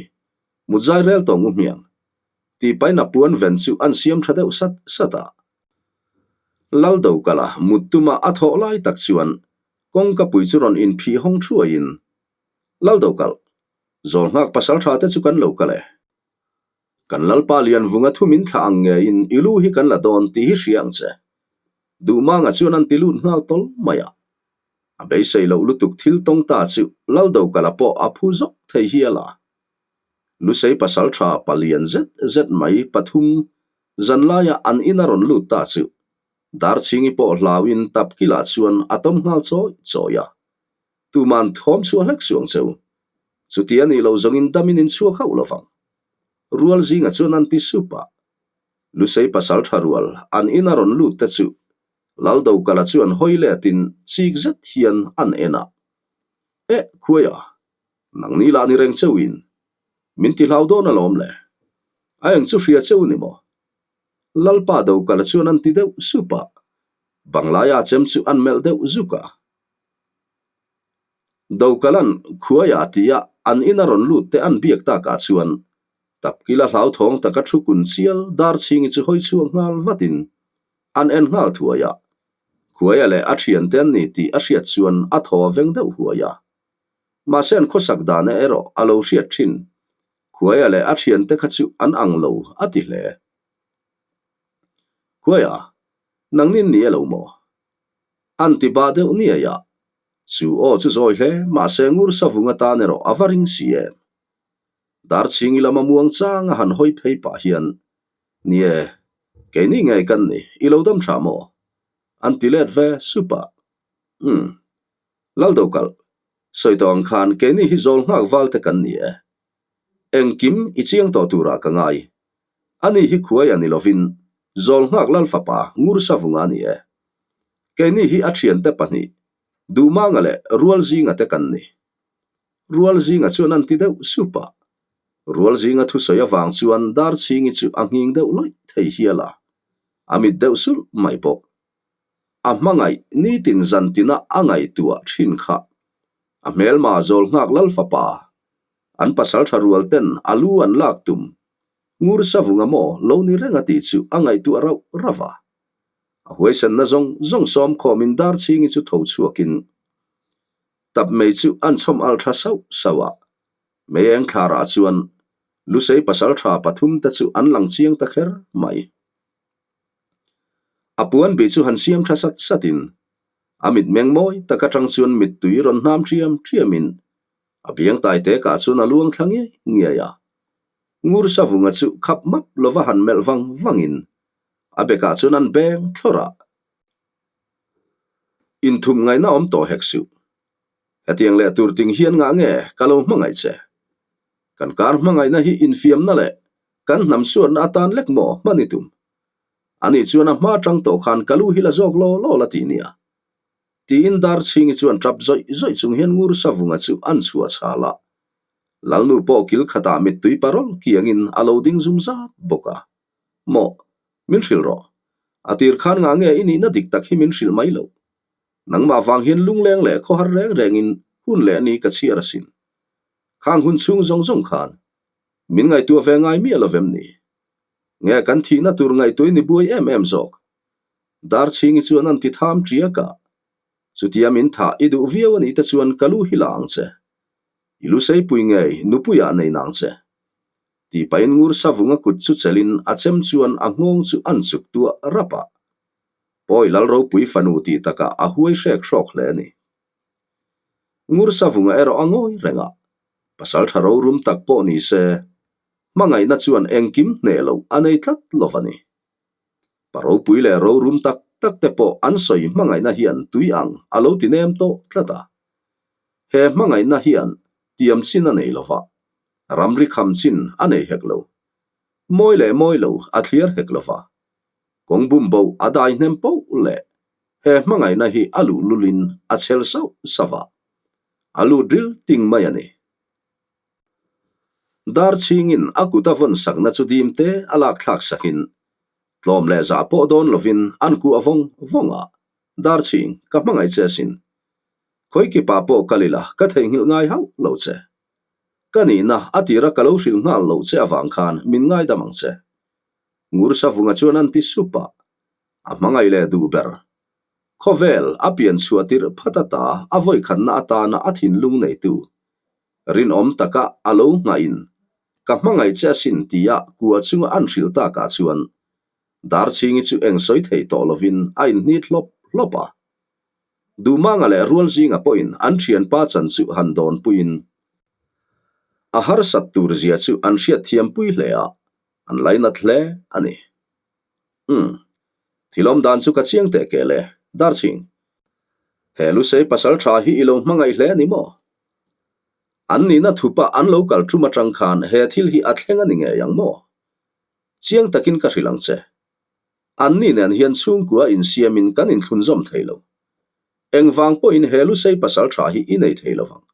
Mut zai rel tawng u hmiang. Tih paina puan ven chu an siam tha deuh sat sat a. Lal Dokala mut tuma a thawh lai tak chuan kawngka pui chu rawn inphih hawng thuaiin, Lal Dokal, zawl nghak pasal tha te chu kan lo kal e. Kan Lalpa Lianvunga thu min thlah ang ngeiin i lu hi kan la dawn tih hi hria ang che. Duhmanga chuan an ti lut nghal tawl mai a. A beisei loh lutuk thil tawng ta chu Lal Dokala pawh a phu zawk thei hial a. Lusei pasal tha palian zet zet mai pathum zanlaia an ina rawn lut ta chu Darchhingi pawh hlauin tapkilah chuan a tawm nghal chawi chawi a. Tuman thawm chhuah hlek suang cheu. Chuti a nih loh zawngin damin in chhuak hauh lovang. Rual zinga chuan an ti sup a. Lusei pasal tha rual an ina rawn lut te chu Laldokala chuan hawi letin chik zet hian an en a. Eh, khuaia! Nangni lah ni reng cheuhin min ti hlau dawn alawm le. A eng chu hria cheu ni maw? Lalpa Dokala chuan an ti deuh sup a, Banglaia chem chu an melh deuh zuk a. Dokalan khuaia tia an ina rawn lut te an biak takah chuan Tapkila hlauthawng taka thu kun chial Darchhingi chu hawi chhuak nghal vatin an en nghal thuai a. Khuaia leh a thiante an ni tih a hriat chuan a thaw a veng deuh huai a. Mahse an khawsak dana erawh a lo hriat thin. Khuaia leh a thiante kha chu an ang lo a ti hle. Khuaia, nangnin ni e lo maw? An ti bah deuh niai a. Chu aw chu zawi hle, mahse ngur savung atan erawh a va ring si em. Darchhingi lama muang chang a han hawi phei pah hian, Ni e, keini ngei kan ni, i lo dam tha maw? An ti let ve sup a. Umm. Laldokal, sawi tawh ang khan keini hi zawl nghak val te kan ni e. Engkim i chiang tawh turah ka ngai. Ani hi khuai a ni lovin zawl nghak lal fapa ngur savunga a ni e. Keini hi a thiante pahnih, Duhmanga leh Rualzinga te kan ni. Rualzinga chuan an ti deuh sup a. Rualzinga thusawi avang chuan Darchhingi chu a nghing deuh lawih thei hial a, a mit deuh sulh mai bawk. A hmangaih nitin zantina a ngaihtuah thin kha. A hmelma zawl nghak lal fapa, an pasal tha rual ten a lu an lak tum, ngur savunga maw lo ni reng a tih chu a ngaihtuah rauh rauh a. A huaisenna zawng zawng sawm khawmin Darchhingi chu tho chhuakin tap mei chu an chhawm al tha sauh sauh a. Mei eng thlarah chuan Lusei pasal tha pathum te chu an lang chiang ta kher mai. A puan bih chu han siam tha sat satin a mitmeng mawi tak atang chuan mittui rawn hnam ṭiam ṭiamin a biang taite kah chuan a luang thla ngiai ngiai a. Ngur Savunga chu khap map lova han melh vang vangin a bekah chuan an beng thlawrh a. Inthum ngaihna awm tawh hek suh. Hetiang leh tur ting hian ngah nge ka lo hmangaih che? Kan kar hmangaihna hi infiamna leh kan hnam suatna atan lek maw hman i tum? Ani chuan a hma atang tawh khan ka lu hi la zawk law law la ti nia. Tiin Darchhingi chuan tap zawih zawih chung hian Ngur Savunga chu an chhuah chhal a. Lalnu pawh kil khatah mittui parawl kiangin a lo ding zum zat bawk a. Maw? Min hrilh rawh. A tir khan ngah nge i nihna dik tak hi min hrilh mai loh. Nangmah vang hian lungleng leh khawhar reng rengin hun leh ni ka chhiar asin. Khang hun chhung zawng zawng khan min ngaihtuah ve ngai miah lovem ni? Nge kan thihna tur ngaihtuah i ni buai em em zawk? Darchhingi chuan an ti tham ṭiak a. Chutia min thah i duh viau a nih te chuan ka lu hi la ang che. I lu seipui ngei nupuiah nei nang che. Tih pahin ngur savunga kut chu chelhin a chem chuan a nghawng chu an chuk tuah rap a. Pawi Lalropui fanu tih takah a huai hrek hrawk hle a ni. Ngur savunga erawh a ngawi reng a, pasal tha rorum tak pawh ni se, hmangaihna chuan engkim hneh loh a nei tlat lo va ni. Pa ropui leh rorum tak tak te pawh an sawi hmangaihna hian tui ang a lo ti nem tawh tlat a. He hmangaihna hian tiam chin a nei lo va, ramri kham chin a nei hek lo. Mawi leh mawi lo a thliar hek lo va, kawng bum bo a dai hnem poh leh he hmangaihna hi a luh lulin a chhel sauh sauh a, a lut ril ting mai a ni. Dar chhingin a kut a vawn sakna chu dim te a lak thlak sakin tlawm leh zah pawh dawn lovin an kuh a vawng vawng a, Dar chhing, ka hmangaih che asin. Khawikipa pawh kal ila ka theihnghilh ngai hauh lo che. Ka nihna a tira ka lo hrilh nghal loh che avang khan min ngaidam ang che. Ngur Savunga chuan an ti sup a, a hmangaih leh duh ber. Khawvel a pian chhuah tirh phat ata a vawikhatna atana a thinlung neitu Rinawm taka a lo nghahin ka hmangaih che asin tia kua chunga an hrilh takah chuan Darchhingi chu eng sawi thei tawh lovin a inhnit hlawp hlawp a. Duhmanga leh Rualzinga pawhin an thianpa chan chu han dawnpuiin a harsat tur zia chu an hriatthiampui hle a, an lainat hle a ni. Umm, thil awm dan chu ka chiang teh kel e, Darchhing. He Lusei pasal tha hi i lo hmangaih hle a ni maw? An nihna thupa an lo kal tum atang khan he thil hi a thleng a ni ngei ang maw? Chiang takin ka hrilh ang che. An ni nen hian chhungkua insiamin kan inthlunzawm thei lo. Engvang pawhin he Lusei pasal tha hi i nei thei lovang.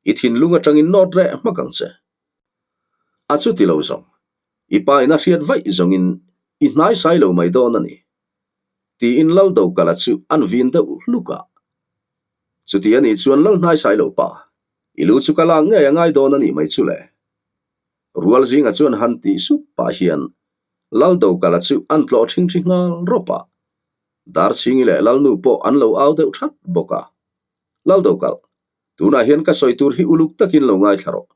I thinlung atangin nawt reh hmak ang che. A chuti lo zawng. I pa in a hriat vaih zawngin i hnaisai lo mai dawn a ni. Tiin Lal Dokala chu an vin deuh hluk a. Chuti a nih chuan Lal hnaisai lo pa, i lu chu ka lak ngei a ngai dawn a nih mai chu le. Rual zinga chuan han tih sup pah hian Lal Dokala chu an tlawh ṭhingṭhi nghal rawp a. Darchhingi leh Lalnu pawh an lo au deuh ṭhat bawk a. Lal Dokal, tunah hian ka sawi tur hi uluk takin lo ngaithla rawh.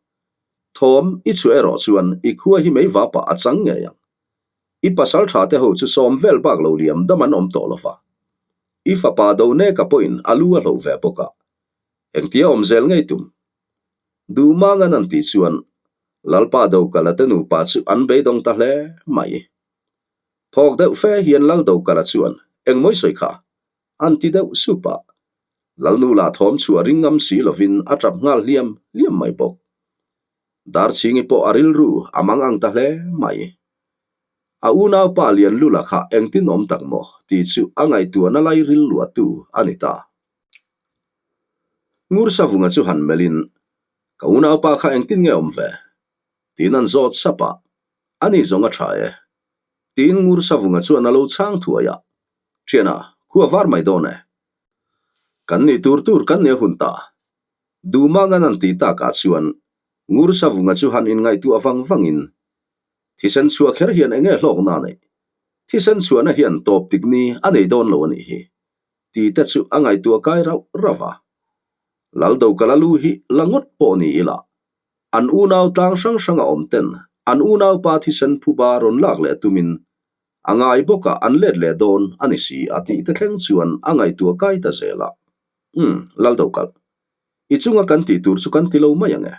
Thawm i chhuah erawh chuan i khua hi mei vapah a chang ngei ang. I pasal tha te ho chu sawm vel bak lo liam dam an awm tawh lo va. I fapa do neka pawhin a lu a hloh ve bawk a. Engtia awm zel ngei tum? Duhmangan an tih chuan Lalpa Dokala te nupa chu an beidawng ta hle mai. Thawk deuh fe hian Lal Dokala chuan engmawi sawi kha an ti deuh sup a. Lalnu lah thawm chhuah ring ngam si lovin a tap nghal hliam hliam mai bawk. Darchhingi pawh a rilru a mang ang ta hle mai. A unaupa Lianlula kha engtin awm tak maw tih chu a ngaihtuahna lai rilluahtu a ni ta. Ngursavunga chu han melhin, Ka unaupa kha engtin nge awm ve? tiin an zawt sap a, Ani zawng a tha e. Tiin Ngursavunga chuan a lo chhang thuai a, Thiana, khua var mai dawn e. Kan nih tur tur kan nia hun ta. Duhmangan an tih takah chuan Ngursavunga chu han inngaihtuah vang vangin, Thisen chhuah kher hian enge hlawkna a neih? Thisen chhuahna hian tawp tik ni a nei dawn lo a nih hi, tih te chu a ngaihtuah kai rauh rauh a. Laldokala lu hi la ngawt pawh ni ila, an unau tlang hrang hranga awm ten an unaupa thisen phuba rawn lak leh tumin. A ngai bawkah an let leh dawn a ni si a tih te thleng chuan a ngaihtuah kai ta zel a. Umm, Laldokalh. I chunga kan tih tur chu kan ti lo mai ang e.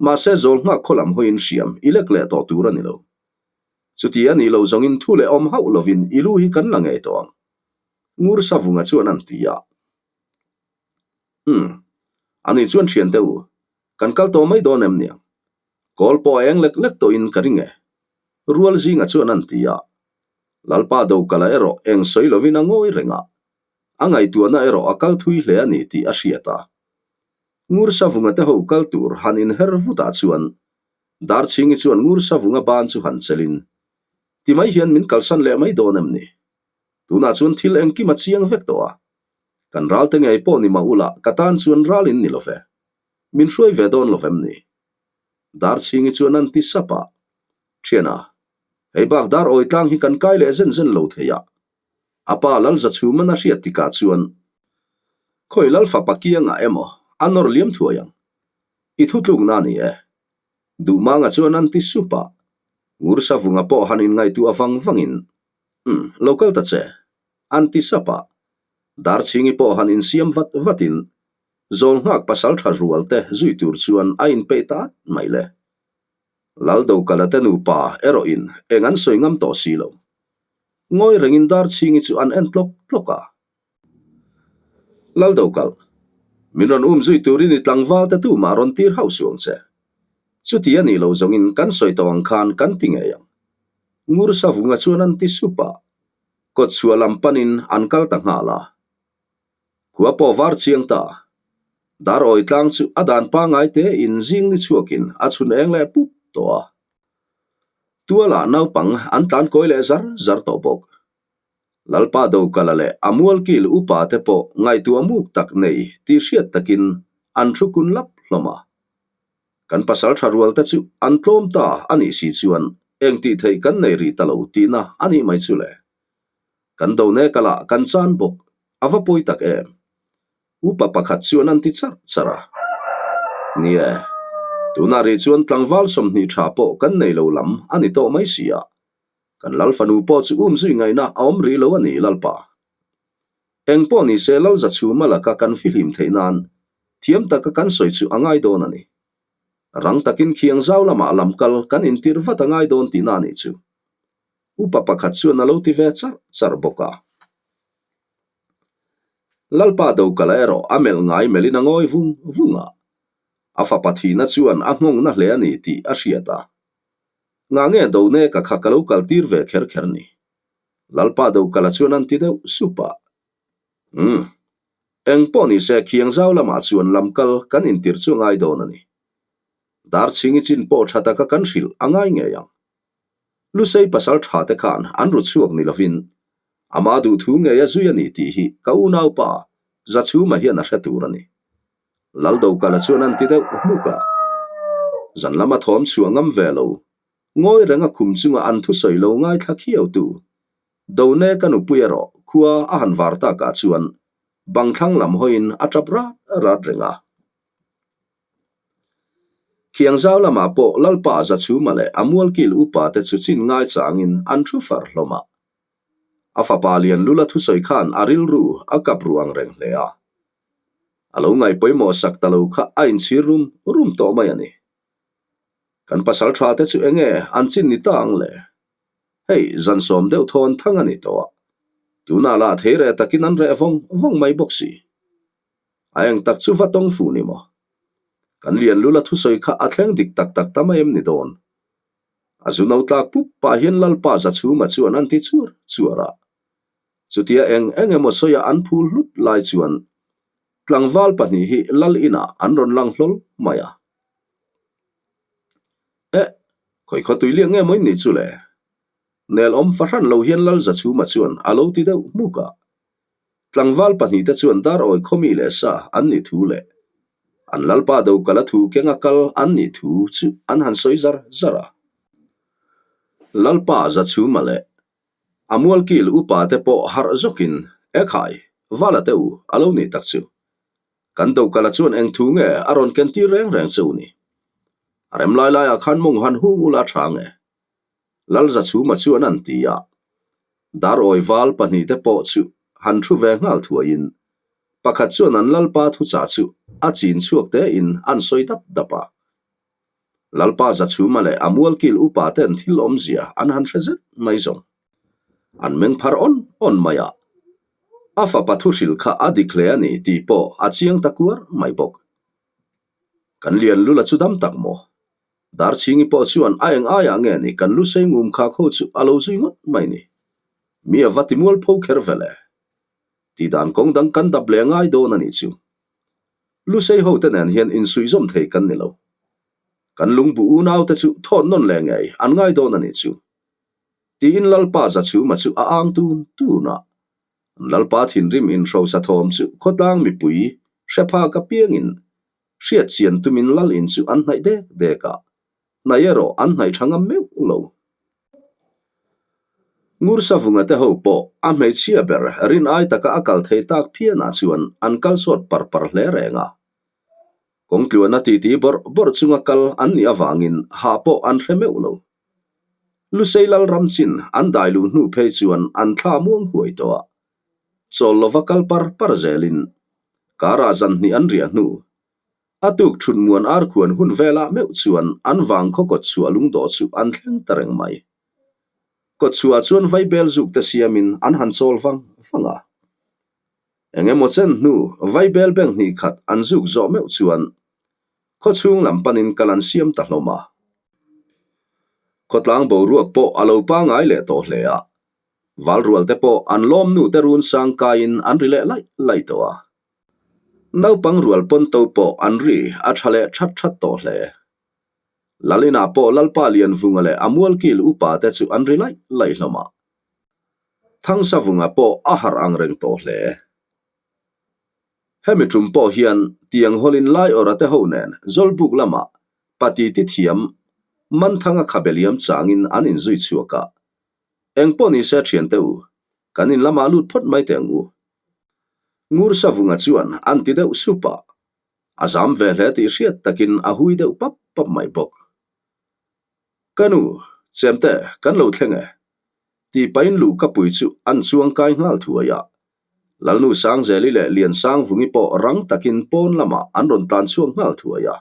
Mahse zawl nghak khaw lam hawiin hriam i lek leh tawh tur a ni lo. Chuti a nih loh zawngin thu leh awm hauh lovin i lu hi kan la ngei tawh ang. Ngur Savunga chuan an ti a. Umm, ani chuan thiante u, kan kal tawh mai dawn em niang? Kawl pawh a eng lek lek tawhin ka ring e. Rual zinga chuan an ti a. Lalpa Dokala erawh eng sawi lovin a ngawi reng a. A ngaihtuahna erawh a kal thui hle a ni tih a hriat a. Ngur Savunga te ho kal tur han inher vutah chuan Darchhingi chuan Ngur Savunga ban chu han chelin, Ti mai hian min kalsan leh mai dawn em ni? Tunah chuan thil engkim a chiang vek tawh a. Kan ralte ngei pawh ni mah ula ka tan chuan ral in ni lo ve. Min hruai ve dawn lo vem ni? Darchhingi chuan an ti sap a. Thiana, hei bak dar awi tlang hi kan kai leh zen zen lo thei a. A pa Lalzachhuman a hriat tikah chuan khawi Lalfapa kiangah emaw a nawr liam thuai ang. I thutlukna a ni e. Duhmanga chuan an ti sup a. Ngursavunga pawh han inngaihtuah vang vangin, Umm, lo kal ta che. An ti sap a. Darchhingi pawh han insiam vat vatin Zawlnghak pasal tha rual te zui tur chuan a inpeih ta at mai le. Laldokala te nupa erawhin eng an sawi ngam tawh si lo. Ngawi rengin Darchhingi chu an en tlawk tlawk a. Laldokal, min rawn um zui turin i tlangval te tumah rawn tir hauh suang che. Chuti a nih lo zawngin kan sawi tawh ang khan kan ti ngei ang. Ngur Savunga chuan an ti sup a. Kawtchhuah lam panin an kal ta nghal a. Khua pawh var chiang ta. Dar awi tlang chu a dan pangngai te in zing ni chhuakin a chhun eng leh pup tawh a. Tualah naupang an tlan kawi leh zar zar tawh bawk. Lalpa Dokala leh a mualkil upa te pawh ngaihtuah muk tak nei tih hriat takin an thu kun lap hlawm a. Kan pasal tha rual te chu an tlawm ta a nih si chuan eng tih theih kan nei rih ta lo tihna a nih mai chu le. Kan do nek a lah kan chan bawk, a va pawi tak em? Upa pakhat chuan an ti charh charh a. Ni e, tunah rih chuan tlangval 20 tha pawh kan nei lo lam a ni tawh mai si a. Kan lal fanu pawh chu um zui ngaihna a awm rih lo a ni Lalpa. Eng pawh ni se Lal Zachhuma laka kan fihlim theih nan thiam taka kan sawi chu a ngai dawn a ni. Rang takin khiang zau lamah lam kal kan intir vat a ngai dawn tihna a nih chu. Upa pakhat chuan a lo ti ve charh charh bawk a. Lalpa Dokala erawh a melh ngai melhin a ngawi vung vung a. A fapa thihna chuan a nghawngna hle a ni tih a hriat a. Ngah nge Doneka kha ka lo kaltir ve kher kher ni? Lalpa Dokala chuan an ti deuh sup a. Umm. Eng pawh ni se khiang zau lamah chuan lam kal kan intir chu a ngai dawn a ni. Darchhingi chin pawh tha taka kan hrilh a ngai ngei ang. Lusei pasal tha te khan an ru chhuak ni lovin ama duhthu ngei a zui a ni tih hi ka unaupa Zachhuma hian a hre tur a ni. Laldokala chuan an ti deuh hmuk a. Zan lama thawm chhuah ngam ve lo, ngawi renga khum chunga an thusawi lo ngaithla khiau tu Done ka nupui erawh khua a han var takah chuan bang thlang lam hawiin a tap rat rat reng a. Khiangzau lamah pawh Lalpa Zachhuma leh a mualkil upa te chu chin ngaichangin an thu far hlawm a. A fapa Lianlula thusawi khan a rilru a kap ru ang reng hle a. A lo ngaih pawimawh sak ta lo kha a inchhir rum rum tawh mai a ni. Kan pasal tha te chu enge an chin ni ta ang le? Hei, zan sawm deuh thawn thang a ni tawh a. Tunah lah thei reh takin an reh vawng vawng mai bawk si. A eng tak chu va tawng fuh ni maw? Kan Lianlula thusawi kha a thleng dik tak tak ta mai em ni dawn? A zu no tlak pup pah hian Lalpa Zachhuma chuan an ti chuar chuar a. Chutia eng eng emaw sawia an phul hlut lai chuan tlangval pahnih hi Lal inah an rawn lang hlawl mai a. Eh, khawi khaw tui liak nge maw in nih chu le? Nel awm fahran lo hian Lal Zachhuma chuan a lo ti deuh hmuk a. Tlangval pahnihte chuan dar awi khawmi leh sa an nih thu leh an Lalpa Dokala thu kenga kal an nih thu chu an han sawi zar zar a. Lalpa Zachhuma leh a mualkil upa te pawh harh zawkin, Ekhai, Vala te u a lo nih tak chu. Kan Dokala chuan eng thu nge a rawn kentir reng reng che u ni? A rem lai laiah khan mawng han hung ula tha nge? Lalzachhuma chuan an ti a. Darawi val pahnihte pawh chu han thu ve nghal thuaiin pakhat chuan an Lalpa thuchah chu a chin chhuak tein an sawi dap dap a. Lalpa Zachhuma leh a mualkil upa ten thil awmzia an han hre zet mai zawng. An meng phar awn awn mai a, a fapa thuhril kha a dik hle a ni tih pawh a chiang ta kuar mai bawk. Kan lian lula chu dam tak maw? Darchhingi pawh chuan a eng aiah nge ni kan lu sei ngum khak ho chu a lo zui ngawt mai ni. Mi a va ti mual pho kher vel e. Tih dan kawng dang kan dap leh ngai dawn a nih chu. Lu sei ho te nen hian insuihzawm thei kan ni lo. Kan lungbu unau te chu thawt nawn leh ngei an ngai dawn a nih chu. Tiin Lalpa Zachhuma chu a ang tun tun a. Lalpa thinrim inhrosa thawm chu khawtlang mipui hre phak apiangin Hriat chian tumin lal in chu an hnaih dek dek a, hnaih erawh an hnaih tha ngam meuh lo. Ngursavunga te ho pawh a hmeichhia ber rin ai taka a kal thei tak phianah chuan an kal sawt par par hle reng a. Kawngtluana titi bawrh bawrh chunga kal an nih avangin hah pawh an hre meuh lo. Lusei lal ram chin an dai luh hnu phei chuan an thla muang huai tawh a. Chawl lova kal par par zelin karah zan hnih an riah hnu. A tuk thut muan ar khuan hun velah meuh chuan an vang khaw kawt chhuah lungdawh chu an thleng ta reng mai. Kawt chhuah chuan vaibel zuk te siamin an han chawl vang vang a. Eng emaw chen hnu vaibel beng hnih khat an zuk zawh meuh chuan khaw chhung lam panin kal an siam ta hlawm a. Khawtlang boruak pawh a lo pangai leh tawh hle a. Valrual te pawh an lawm nu te run sang kaiin an ri leh laih laih tawh a. Naupang rual pawn to pawh an ri a tha leh that that tawh hle. Lalina pawh Lalpa Lianvunga leh a mualkil upa te chu an ri laih laih hlawm a. Thangsavunga pawh a harh ang reng tawh hle. Hemi tum pawh hian tiang hawlin Laiawrha te ho nen Zawlbuk lamah pati ti thiam Manthanga khabe liam changin an inzui chhuak a. Eng pawh ni se thiante u, kan in lamah lut phawt mai teh ang u. Ngursavunga chuan an ti deuh sup a, a zam ve hle tih hriat takin a hui deuh pap pap mai bawk. Ka nu, chemte, kan lo thleng e. Tih pahin luhka pui chu an chuang kai nghal thuai a. Lalnu Sangzeli leh Liansangvungi pawh rang takin pawn lamah an rawn tlan chhuak nghal thuai a.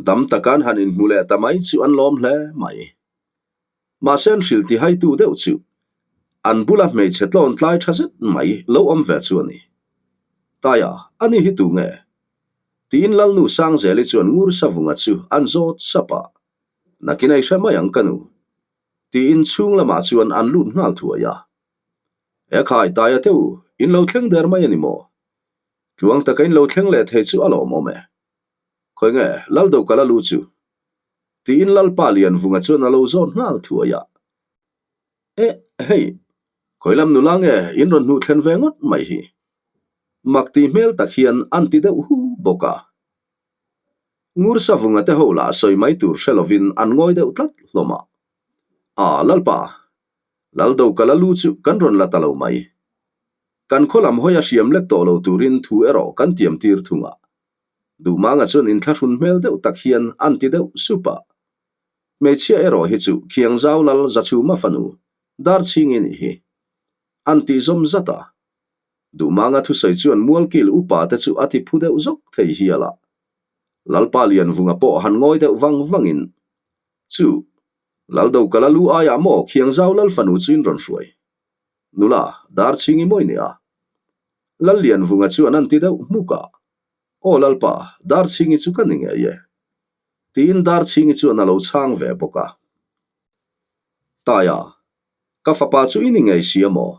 Dam taka an han inhmu leh ta mai chu an lawm hle mai. Mahse an hrilh tihaitu deuh chu an bula hmeichhe tlawn tlai tha zet mai lo awm ve chu a ni. Taia, ani hi tu nge? Tiin Lalnu Sangzeli chuan ngur savunga chu an zawt sap a. Nakin a i hre mai ang ka nu. Tiin chhung lamah chuan an lut nghal thuai a. E khai, Taia te u, in lo thleng der mai a ni maw? Tluang taka in lo thleng leh thei chu a lawmawm e. Khawi nge, Laldokala lu chu? Tiin Lalpa Lianvunga chuan a lo zawn nghal thuai a. Eh, hei, khawi lam nula nge in rawn hnuh thlen ve ngawt mai hi? Mak tih hmel tak hian an ti deuh hu bawk a. Ngursavunga te ho lah sawi mai tur hre lovin an ngawi deuh tlat hlawm a. A, Lalpa, Laldokala lu chu kan rawn la ta lo mai. Kan khaw lam hawi a hriam lek tawh lo turin thu erawh kan tiam tir thung a. Duhmanga chuan inthlahrun hmel deuh tak hian an ti deuh sup a. Hmeichhia erawh hi chu Khiangzau lal Zachhuma fanu Darchhingi nih hi. An tih zawm zat a. Duhmanga thusawi chuan Mualkil upa te chu a ti phu deuh zawk thei hial a. Lalpa Lianvunga pawh han ngawi deuh vang vangin, Chu, Laldokala lu aiah maw Khiangzau lal fanu chu in rawn hruai? Nula, Darchhingi mawi nia. Lallianvunga chuan an ti deuh hmuk a, Aw Lalpa, Darchhingi chu ka ni ngei e. Tiin Darchhingi chuan a lo chhang ve bawk a. Taia, ka fapa chu i ni ngei si a maw?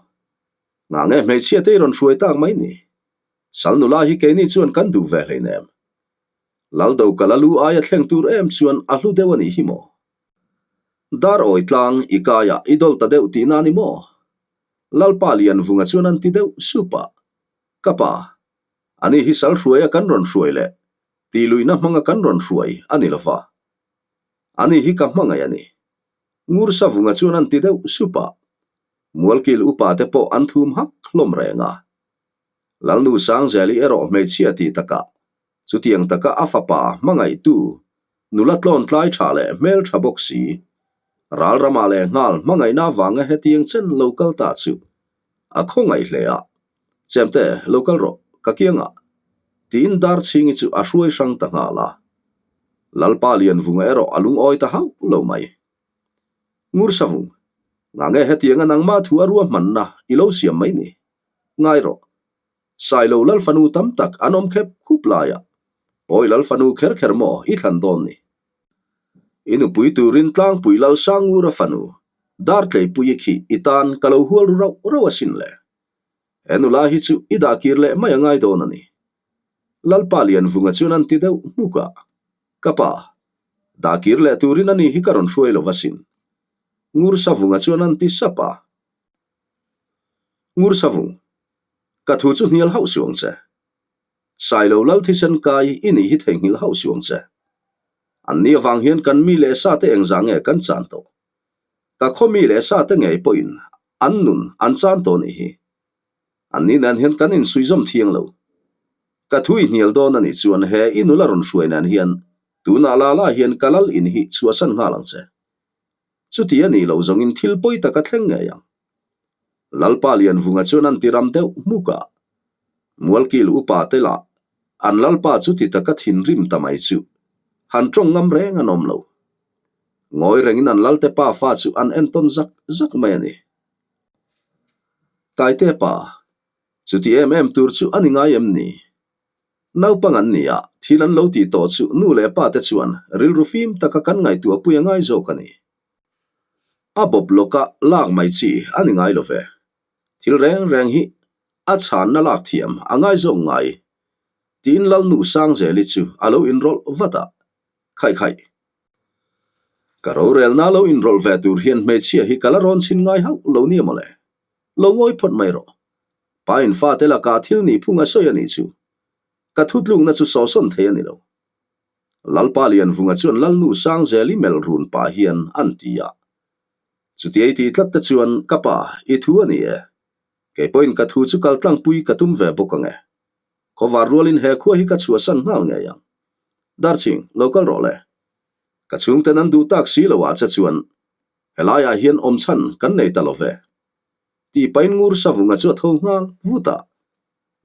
Ngah nge hmeichhia te i rawn hruai tak mai ni? Sal nula hi keini chuan kan duh ve hleinem. Laldokala lu aia thleng tur em chuan a hlu deuh a nih hi maw? Dar awi tlang i kaiah i dawl ta deuh tihna a ni maw? Lalpa Lianvunga chuan an ti deuh sup a, Ka pa, ani hi sal hruaia kan rawn hruai leh tih luihna hmanga kan rawn hruai a ni lova, ani hi ka hmangaih a ni. Ngursavunga chuan an ti deuh sup a, Mualkil upa te pawh an thum hak hlawm reng a. Lalnu Sangzeli erawh hmeichhia tih takah chutiang taka a fapa hmangaihtu nula tlawn tlai tha leh hmeltha bawk si. Ral ramah leh nghal hmangaihna avanga hetiang chen lo kal ta chu a khawngaih hle a, Chemte, lo kal rawh, ka kiangah, tiin Darchhingi chu a hruai hrang ta nghal a. Lalpa Lianvunga erawh a lungawi ta hauh lo mai. Ngursavung, ngange hetianga nangmah thu a ruahmanna i lo siam mai ni? Ngai rawh. Sailo Lalfanu tam tak an awm khep khup laiah Pawi Lalfanu kher kher maw i thlan dawn ni? I nupui turin Tlangpui Lalsangura fanu Dartleipuii khi i tan ka lo hual ru rauh rauh asin le. He nula hi chu i dah kir leh mai a ngai dawn a ni. Lalpa Lianvunga chuan an ti deuh hmuk a, Ka pa, dah kir leh turin ani hi ka rawn hruai lo asin. Ngursavunga chuan an ti sap a. Ngursavung, ka thu chu hnial hauh suang che. Sailo lal thisen kai i nih hi theihnghilh hauh suang che. Anni avang hian kan mi leh sa te engzah nge kan chan tawh? Ka khaw mi leh sa te ngei pawhin an nun an chan tawh nih hi. Anni nen hian kan insuizawm thiang lo. Ka thu i hnial dawn a nih chuan he i nula rawn hruai nen hian tunah la la hian ka lal in hi chhuahsan nghal ang che. Chuti a nih loh zawngin thil pawi tak a thleng ngei ang. Lalpa Lianvunga chuan an ti ram deuh hmuk a. Mualkil upa te lah an Lalpa chuti taka thinrim ta mai chu han tawng ngam reng an awm lo. Ngawi rengin an Lalte pa fa chu an entawn zak zak mai a ni. Taite pa, chuti em em tur chu a ni ngai em ni? Naupang an ni a, thil an lo tih tawh chu nu leh pa te chuan rilru fim taka kan ngaihtuah pui a ngai zawk a ni. A bawp lawka lak mai chi a ni ngai lo ve. Thil reng reng hi a chhanna lak thiam a ngai zawk ngai tiin Lalnu Sangzeli chu a lo inrawlh vat a, Khaih khaih. Ka rorelna lo inrawlh ve tur hian hmeichhia hi ka la rawn chhin ngai hauh lo nia mawle. Lo ngawi phawt mai rawh. Pa in fate lakah thil nih phung a sawi a nih chu. Ka thutlukna chu sawhsawn thei a ni lo. Lalpa Lianvunga chuan Lalnu Sangzeli melh run pah hian an ti a. Chuti ei tih tlat te chuan ka pa i thu a ni e. Kei pawhin ka thu chu kal tlangpui ka tum ve bawk ang e. Khawvar rualin he khua hi ka chhuahsan nghal ngei ang. Darching, lo kal rawh le. Ka chhungten an duh tak si lo ah che chuan helaiah hian awm chhan kan nei ta lo ve. Tih pahin ngur savunga chu a tho nghal vut a.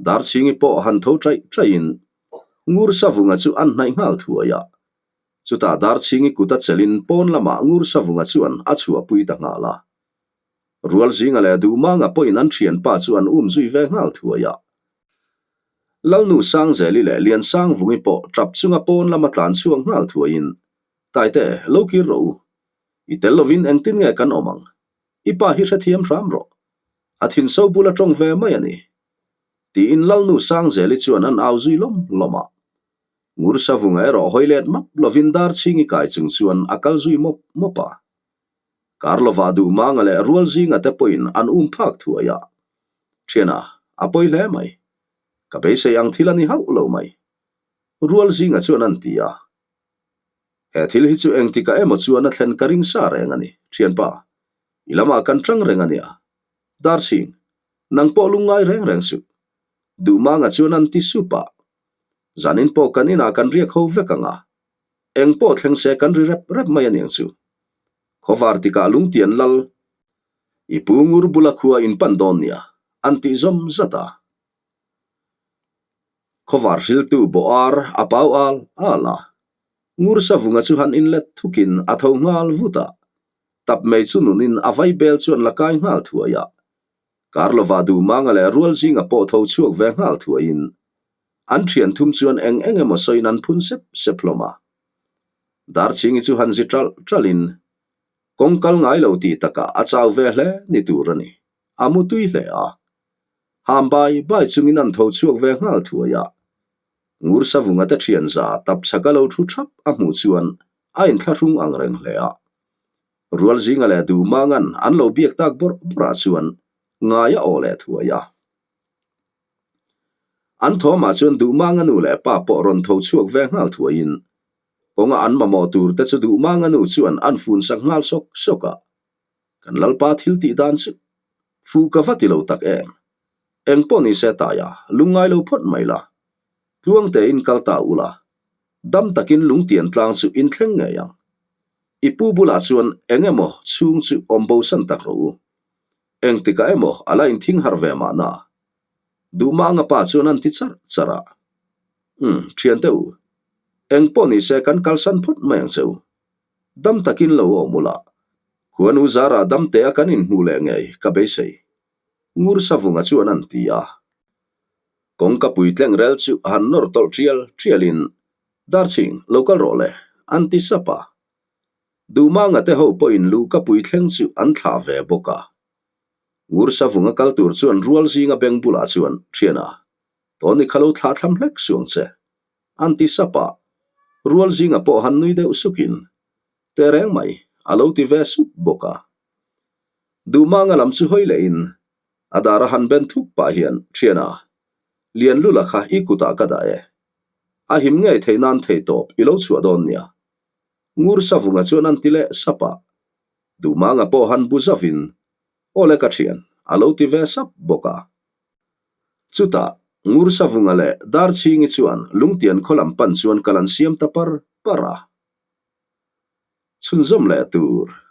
Darchhingi pawh han tho chaih chaihin ngur savunga chu an hnaih nghal thuai a. Chutah Darchhingi kut a chelhin pawn lamah ngur savunga chuan a chhuahpui ta nghal a. Rualzinga leh Duhmanga pawhin an thianpa chu an um zui ve nghal thuai a. Lalnu Sangzeli leh Liansangvungi pawh tap chunga pawn lama tlan chhuak nghal thuaiin, Taite, lo kir rawh u. I tel lovin engtin nge kan awm ang? I pa hi hrethiam hram rawh. A thinso bula tawng ve mai a ni. Tiin Lalnu Sangzeli chuan an au zui lawm lawm a. Ngursavunga erawh hawi let map lovin Darchhingi kai chung chuan a kal zui mawp mawp a. Karlova Duhmanga leh Rualzinga te pawhin an um phak thuai a. Thiana, a pawi hle mai. Ka beisei ang thil a ni hauh lo mai. Rualzinga chuan an ti a. He thil hi chu engtikah emaw chuan a thlen ka ring sa reng a ni, thianpa. I lamah kan tang reng a nia. Darchhing, nang pawh lungngai reng reng suh. Duhmanga chuan an ti sup a. Zanin pawh kan inah kan riak ho vek ang a. Eng pawh thleng se kan ri rep rep mai a niang chu. Khawvar tikah lungtian lal i pu ngur bula khua in pan dawn nia, an tih zawm zat a. Khawvar hriltu bawh ar a pau al al a. Ngur savunga chu han inlet thukin a tho nghal vut a. Tap mei chu nunin a vai bel chuan la kai nghal thuai a. Karlova Duhmanga leh Rualzinga pawh tho chhuak ve nghal thuaiin An thian thum chuan eng eng emaw sawiin an phun sep sep hlawm a. Darchhingi chu han zi ṭalh ṭalhin kawng kal ngai lo tih takah a chau ve hle ni tur a ni. A mu tui hle a. Ham bai bai chungin an tho chhuak ve nghal thuai a. Ngursavunga te thian za tap chhaka lo thu thap a hmuh chuan a inthlahrung ang reng hle a. Rualzinga leh Duhmanga'n an lo biak tak bawrh bawrhah chuan ngai a aw leh thuai a. An thawmah chuan Duhmanga nu leh pa pawh rawn tho chhuak ve nghal thuaiin kawnga an mamawh tur te chu Duhmanga nu chuan an fun sak nghal sawk sawk a. Kan Lalpa thil tih dan chu fu ka va ti lo tak em. Eng pawh ni se taia lungngai lo phawt mai la. Tluangte in kal ta ula, dam takin lungtian tlang chu in thleng ngei ang. I pu bulah chuan eng emaw chhung chu awm bosan tak rawh u. Engtikah emaw a la inthing harh ve mahna. Duhmanga pa chuan an ti charh charh a. Umm, thiante u. Eng pawh nise kan kalsan phawt mai ang che u. Dam takin lo awm ula. Khuanu zarah damtea kan inhmuh leh ngei ka beisei. Ngur Savunga chuan an ti a. Kawngka puitleng rel chu han nawr tawlh tial tialin Darching, lo kal rawh le, an ti sap a. Duhmanga te ho pawhin luhka puithleng chu an thlah ve bawk a. Ngur Savunga kal tur chuan rual zinga beng bulah chuan, Thiana, tawni kha lo thlah thlam hlek suang che, an ti sap a. Rual zinga pawh han nui deuh sukin, Tehreng mai, a lo ti ve sup bawk a. Duhmanga lam chu hawi lehin a dar a han ben thuk pah hian, Thiana, Lian Lula kha i kutah ka dah e. A him ngei theih nan thei tawp i lo chhuah dawn nia. Ngur Savunga chuan an ti leh sap a. Duhmanga pawh han bu zavin, Aw le ka thian, a lo ti ve sap bawk a. Chutah, Ngur Savunga leh Darchhingi chuan Lungtian khaw lam pan chuan kal an siam ta par par a. Chhunzawm leh tur.